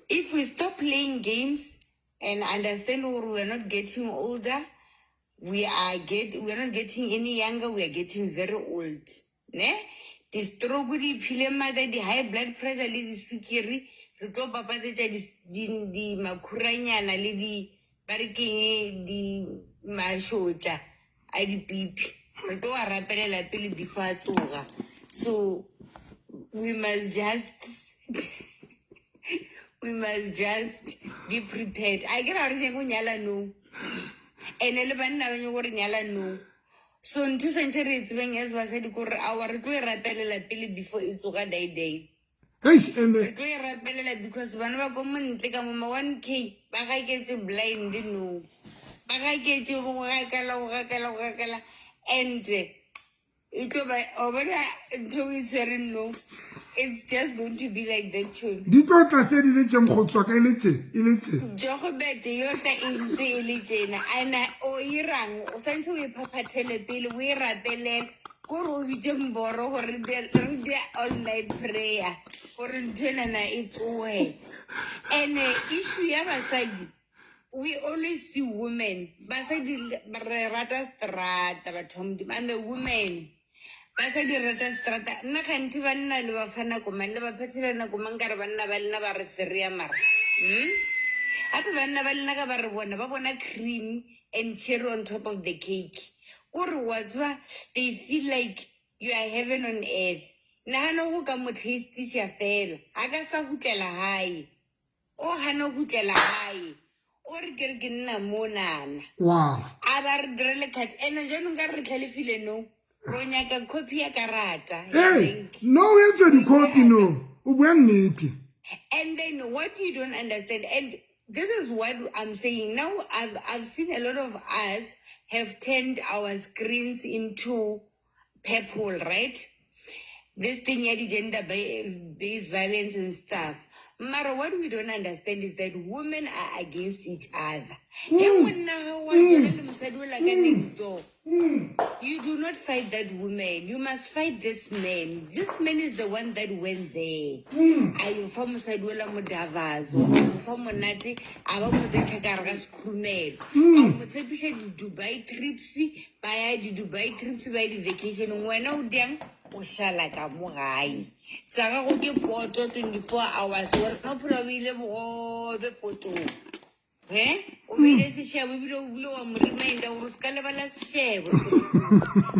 if we stop playing games and understand we are not getting older, we are not getting any younger, we are getting very old. Ne? The stroke di phile mata, di high blood pressure le di sukiri, re tlo bapatsetsa di makhuranyana le di ba re keng di mashotja a dipipi. Re tlo wa rapelela pele before a tsoga. So we must just we must just be prepared. I get ra re go nyala no. Ene le banna ba nyako re nyala no. So ntho santse re tsebeng as basadi gore a wa re tlo e rapelela pele before e tsoga die day. Re tlo e rapelela because bana ba ko montle ka mo 1K ba gaketse blind no. Ba gaketse go gakala and e tlo ba o bona ntho e tshwereng no. It's just going to be like that tune. Di tlo tla se di le tšeng go tswa ka e le tše, e le tše. Jochebed yo ta e ntse e le tjena. Ana o irang o santse o e phaphathele pele o e rapelele kore o bitse mboro gore re dire all night prayer gore ntho enana e tsohe. And issue ya basadi, we always see women. Basadi re rata strata batho ba Modimo. And the women basadi rata strata. Nna gantsi banna le ba fa nako mang, le ba phethela nako mang, ka re banna ba lena ba re seria mara. Gape banna ba lena ka ba re bona, ba bona cream and cherry on top of the cake. Kore wa tseba, they feel like you are heaven on earth. Nahana go ka mo tasteisa fela, a ka sa gutlela hae. O hana ho kgutlela hae. O re ke re ke nna monana. Wow. A ba re direle card. Ene jwanong ka re tlhalefile no. Ro nyaka copy ya karata ya Hey, bank. no o etswe di-copy no. O bua nnete. And then what you don't understand, and this is what I'm saying now, I've seen a lot of us have turned our screens into purple, right? This thing, yeah, the gender based violence and stuff. Mara, what we don't understand is that women are against each other. He monna ha wa tswela le mosadi o la ka next door. You do not fight that woman. You must fight this man. This man is the one that went there. A yo fa mosadi ola modavazo, a mo fa monate, a ba mo tsetšha ka gare ga sekhurumelo. A mo tshepiša di-Dubai trips, ba ya di-Dubai trips, ba ya di-vacationeng. Wena o diang? O šala ka mo gae. Sa gago ke poto 24 hours. Wena o phela o beile bogobe potong. He? O beile seshebo ebile o bile wa mo reminder gore o se ka lebala seshebo.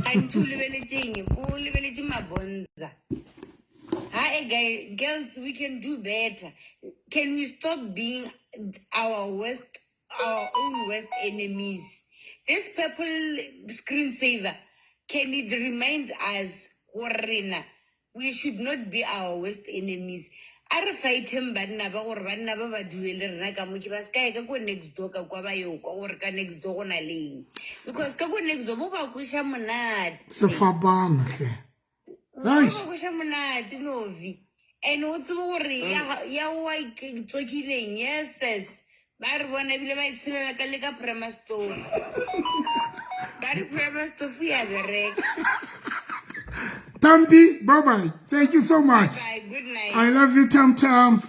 Gantsi o lebeletseng? O lebeletse mabonza. Hi, guys, girls, we can do better. Can we stop being our own worst enemies? This purple screensaver, can it remind us gore rena we should not be our worst enemies? A re fight-eng banna ba gore banna ba ba dule le rena ka mo ke ba se ka ya ka ko next door ka kwa ba yo kwa gore ka next door go na le eng. Because ka ko next door bo ba kweša monate. Sefapano hle. Bo ba kweša monate Novi. And o tsebe gore ya wa tswakileng, yes sis. Ba re bona ebile ba e tshelela ka le ka Prema Stove. Ba re Prema Stove ya bereka. Tampi, bye-bye. Thank you so much. Bye, good night. I love you, Tam Tam.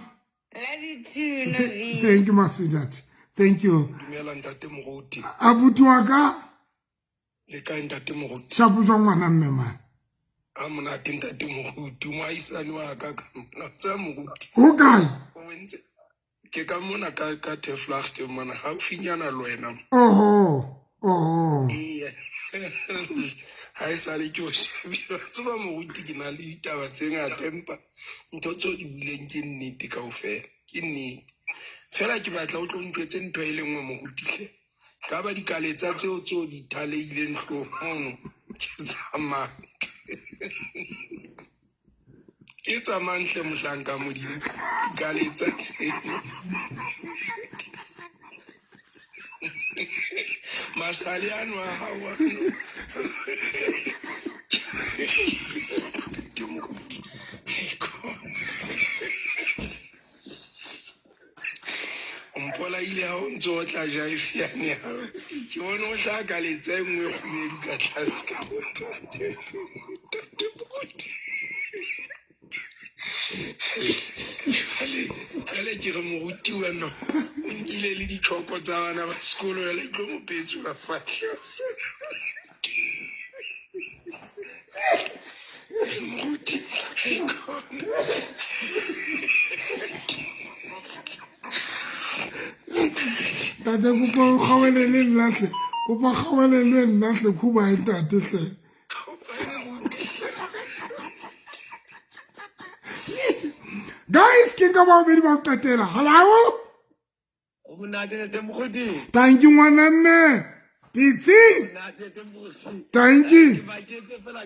Love you too, Novi. Thank you, my sweetheart. Thank you. Dumela ntate Moruti. Abuti wa ka. Le kae ntate Moruti? Shapo jwa ngwana mme man. A monate ntate Moruti, moahisane wa ka ka mona. Tsa Moruti. Ho kae? O entse ke ka mona ka Teflagte mona haufinyana le wena. Oho, oho. Ee. Ha e sale ke o shebile. Wa tseba Moruti ke na le ditaba tse ngata empa ntho tseo di buileng ke nnete kaofela. Ke nnete. Fela ke batla o tlo ntjwetse ntho e le nngwe Moruti hle. Ka ba dikaletsa tseo tseo di thaleileng hloohong mono, ke tsamaya. Ke tsamayang hle mohlanka Modimo. Dikaletsa tseno. Masale ano a hao ano. Ke Moruti. O mpolaile ha o ntso o tla jaife yane ya hao. Ke bone o hlaka letsa e nngwe kgubedu ka tlase ka monate. Ntate Moruti. Jwale ke re moruti wena o nkile le ditjhoko tsa bana ba sekolo jwale ke tlo mo petsola fatshe. Moruti, Ntate kopa o kgaolele nna hle. Kopa kgaolele nna hle, khuba ntate hle. Guys, ke nka ba bobedi ba ho qetela. Hello? O monate ntate Moruti. Thank you ngwana mme. Pitsi. Monate ntate Moruti. Thank you.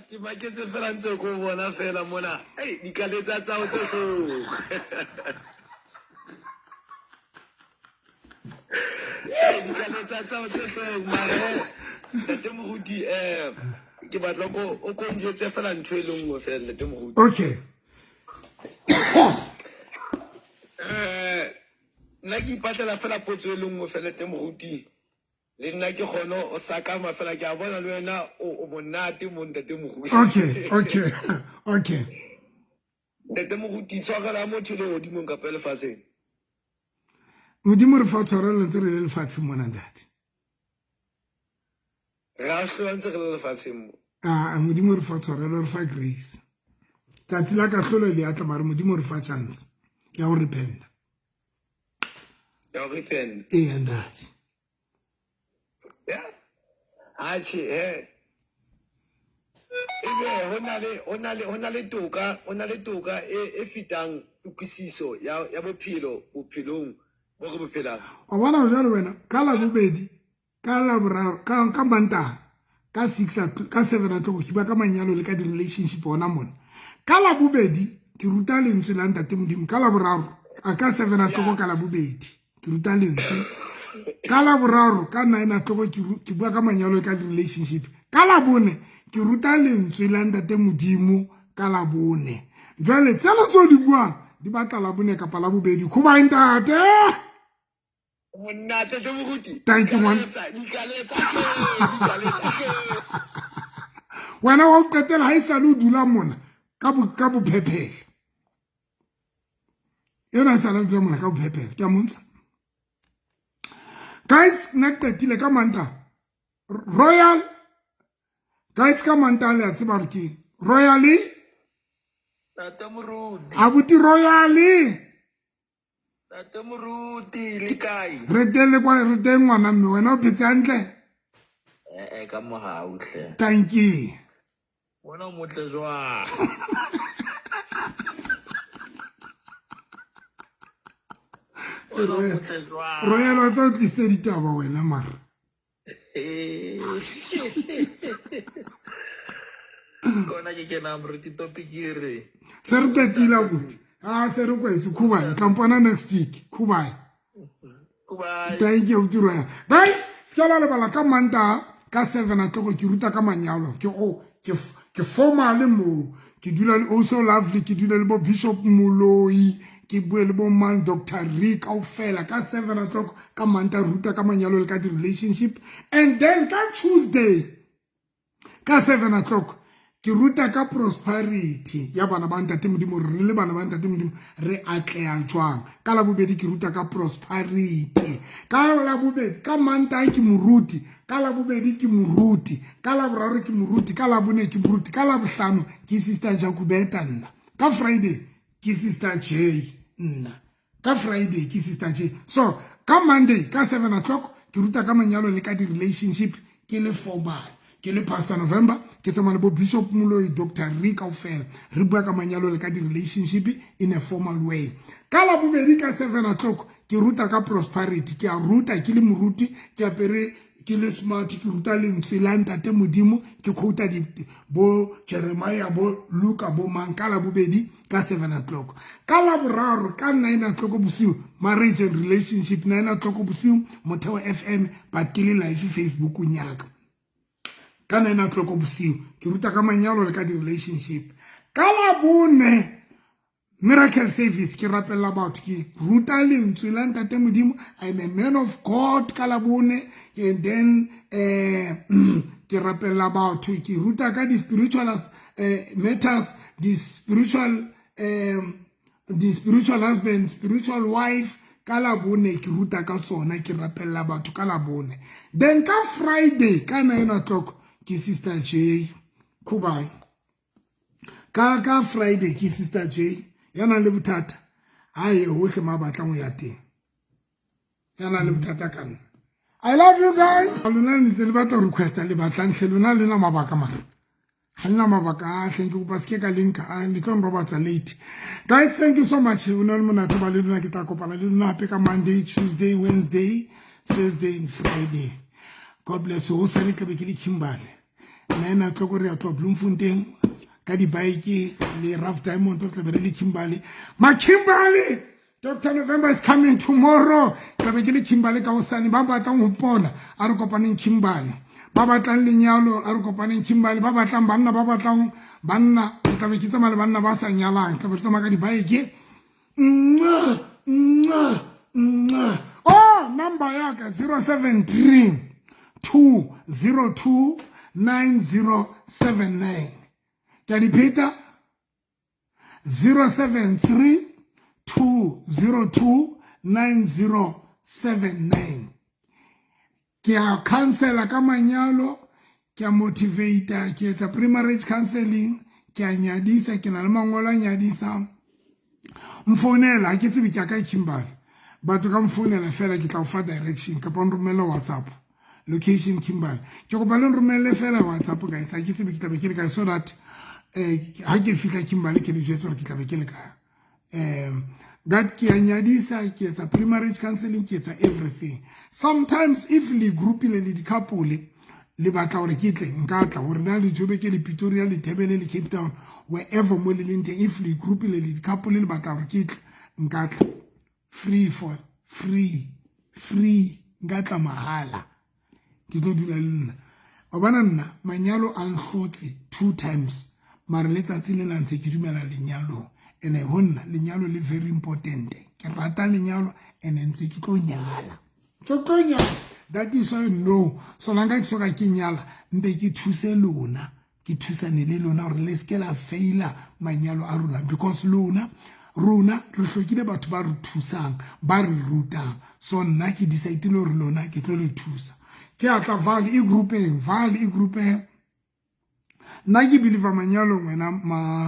Ke baketse fela ntse ko bona fela mona. Ei, dikaletsa tsa hao tse hloko. Dikaletsa tsa hao tse hloko mare. Ntate Moruti, ke batla ko o ko njwetse fela ntho e le nngwe fela ntate Moruti. Okay. Nna ke ipatlela fela potso e le nngwe fela ntate Moruti. Le nna ke kgone o sakama fela ke a bona le wena o monate mo ntate Moruti. Okay. Ntate Moruti, tshwarelo ya motho le hodimong kapa lefatsheng? Modimo re fa tshwarelo ntse re le lefatsheng mona ntate. Re a hlola ntse re le lefatsheng mo. Ah, Modimo re fa tshwarelo, re fa grace. Tsatsi la kahlolo le a tla mare Modimo re fa chance ya ho repent. Ya ho repent. Ee ntate. Yeah. Atjhe, he. Ebe ho na le toka, ho na le toka e fetang kutlwisiso ya bophelo bophelong bo re bo phelang. Wa bona jalo wena, ka la bobedi, ka la boraro, ka Mantaha ka 6, ka 7 o'clock ke bua ka manyalo le ka di-relationship ona mona. Ka la bobedi ke ruta lentswe la Ntate Modimo. Ka la boraro a ka 7 o'clock, ka la bobedi ke ruta lentswe. Ka la boraro ka 9 o'clock ke bua ka manyalo le ka di-relationship. Ka la bone ke ruta lentswe la Ntate Modimo. Ka la bone jwale tsela tse o di buang di batla la bone kapa la bobedi. Khuba ntate. Monna, tate moruti. Thank you, man. Dikaletsa hle, dikaletsa hle. Wena wa o qetela ha e sale o dula mona ka bophephela ena, e sale o dula mona ka bophephela. Ke a montsha, guys. Nna ke qetile ka Manta royal, guys. Ka Manta le a tseba gore ke royally. Tate moruti. Abuti royally. Tate moruti, le kae? Re teng le kwa, re teng ngwana mme. Wena o phetse hantle? Eh, ka mohau hle. Thank you. Wena o motle jwang? Wena o motle jwang? Royal, wa tsa o tlise ditaba wena mara. Kona ke kena moruti, topic e re. Se re qetile abuti. A se re kwetse. Khubae, o tla mpona next week. Khubae. Bye. Thank you, abuti Royal. Guys, se ka la lebala, ka Mantaha ka 7 o'clock ke ruta ka manyalo. Ke o ke formal mo ke dula le also lovely, ke dula le bo Bishop Moloi, ke bue le bo man Dr Rick kaofela. Ka 7 o'clock ka Manta ruta ka manyalo le ka di-relationship. And then ka Tuesday ka 7 o'clock ke ruta ka prosperity ya bana ba Ntate Modimo, re le bana ba Ntate Modimo re atleha jwang. Ka Labobedi ke ruta ka prosperity. Ka Labobedi, ka Mantaha ke moruti, ka Labobedi ke moruti, ka Laboraro ke moruti, ka Labone ke moruti, ka Labohlano ke Sister Jacobeta nna, ka Friday ke Sister J nna, ka Friday ke Sister J. So ka Monday ka 7 o'clock ke ruta ka manyalo le ka di-relationship, ke le formal, ke le Pastor November, ke tsamaya le bo Bishop Moloi, Dr Re kaofela, re bua ka manyalo le ka di-relationship in a formal way. Ka Labobedi ka 7 o'clock ke ruta ka prosperity. Ke a ruta ke le moruti, ke apere ke le smart, ke ruta lentswe la Ntate Modimo, ke quota bo Jeremiah, bo Luka, bo mang. Ka Labobedi ka 7 o'clock. Ka Laboraro ka 9 o'clock bosiu, marriage and relationship, 9 o'clock bosiu, Motheo FM, but ke le live Facebookong yaka. Ka 9 o'clock bosiu ke ruta ka manyalo le ka di-relationship. Ka Labone miracle service, ke rapella batho, ke ruta lentswe la Ntate Modimo. I'm a man of God. Ka Labone and then ke rapella batho, ke ruta ka di-spiritual matters, di-spiritual husband, spiritual wife. Ka Labone ke ruta ka tsona, ke rapella batho ka Labone. Then ka Friday ka 9 o'clock ke Sister J. Khubai. Ka Friday ke Sister J. Ya nang le bothata a ye hohle ma batlang ho ya teng, ya nang le bothata ka nna. I love you guys. Lona le ntse le batla ho requesta, le batlang tlhe lona le na mabaka mara ga lena mabaka a tlheng. Ke kopa seke ka linka a le tlo nrobatsa late. Guys, thank you so much. O ne le monate ba le lona. Ke tla kopana le lona hape ka Monday, Tuesday, Wednesday, Thursday and Friday. God bless you. Hosane tlabe ke le Kimberley, 9 o'clock re ya tloa Bloemfontein ka di-bike le Rough Diamond. Re tlabe re le Kimberley, ma-Kimberley. Dr November is coming tomorrow. Tlabe ke le Kimberley ka hosane. Ba batlang ho mpona, a re kopaneng Kimberley. Ba batlang lenyalo, a re kopaneng Kimberley. Ba batlang banna, ba batlang banna, ke tlabe ke tsamaya le banna ba sa nyalang. Tlabe re tsamaya ka di-bike. Mwah, mwah, mwah. Oh, number ya ka 073 202 9079. Ke a di pheta: 073 202 9079. Ke a counsela ka manyalo, ke a motivata, ke etsa pre-marriage counseling, ke a nyadisa, ke na le mangolo a nyadisang. Mfounela, ha ke tsebe ke a kae Kimberley. Batho ka mfounela fela, ke tla o fa direction, kapa o nromelle WhatsApp, location Kimberley. Ke kopa le nromelle fela WhatsApp, guys. Ha ke tsebe ke tlabe ke le kae, so that Ha ke fihla Kimberley ke le jwetse hore ke tla be ke le kae. That ke a nyadisa, ke etsa pre-marriage counseling, ke etsa everything. Sometimes if le groupile le di-couple le batla hore ke tle, nka tla hore na le Joburg, le Pretoria, le Durban, le Cape Town, wherever mo le leng teng. If le groupile le di-couple le batla hore ke tle, nka tla free, for free, free, nka tla mahala, ke tlo dula le nna. Wa bona, nna manyalo a nhlotse two times, mare letsatsi le la ntse ke dumela lenyalong. Ene ho nna lenyalo le very important, ke rata lenyalo, ene ntse ke tlo nyala, ke tlo nyala. That is why, no, solanka ke soka ke nyala, mpe ke thuse lona, ke thusane le lona hore le seke la faila manyalo a rona, because lona, rona re hlokile batho ba re thusang, ba re rutang. So nna ke decide-ile hore lona ke tlo le thusa. Ke atla val e groupeng, val e groupeng. Nna ke believe manyalong, wena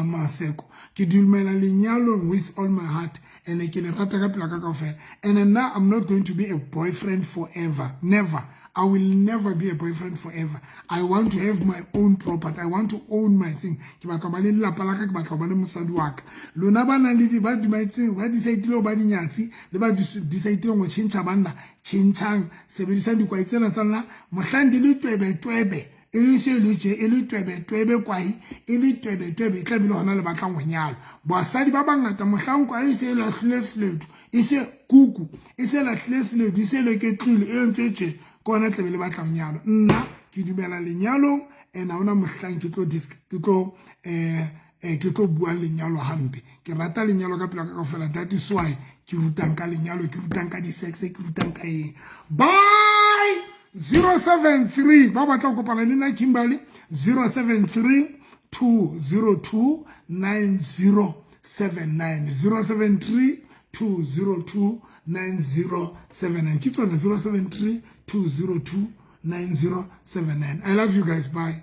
Maseko, ke dumela lenyalong with all my heart, and ke le rata ka pela ka kaofela. And nna I'm not going to be a boyfriend forever, never. I will never be a boyfriend forever. I want to have my own property. I want to own my thing. Ke batla ba le lelapa la ka, ke batla ba le mosadi wa ka. Lona ba nang le di ba dumaetseng, ba decide-ile ba dinyatsi, le ba decide-ileng ho tjhentjha banna, tjhentjhang, sebedisang dikwai tsena tsa lona, mohlang di le twebe twebe, e le se le tje, e le twebe twebe kwai, e le twebe twebe, e tla be le hona le batlang ho nyalwa. Basadi ba bangata mohlang kwai e se e lahlile seledu, e se kuku, e se lahlile seledu, e se leketlile, e ntse tje, ke hona tlabe le batla ho nyalwa. Nna ke dumela lenyalong, and ha hona mohlang ke tlo ke tlo ke tlo buang lenyalo hampe. Ke rata lenyalo ka pela ka kaofela. That is why ke rutang ka lenyalo, ke rutang ka di-sex, ke rutang ka eng. Bye. 073 ba batla ho kopana le nna Kimberley, 073 202 9079, 073 202 9079. Ke tsone, 073 202 9079. I love you guys. Bye.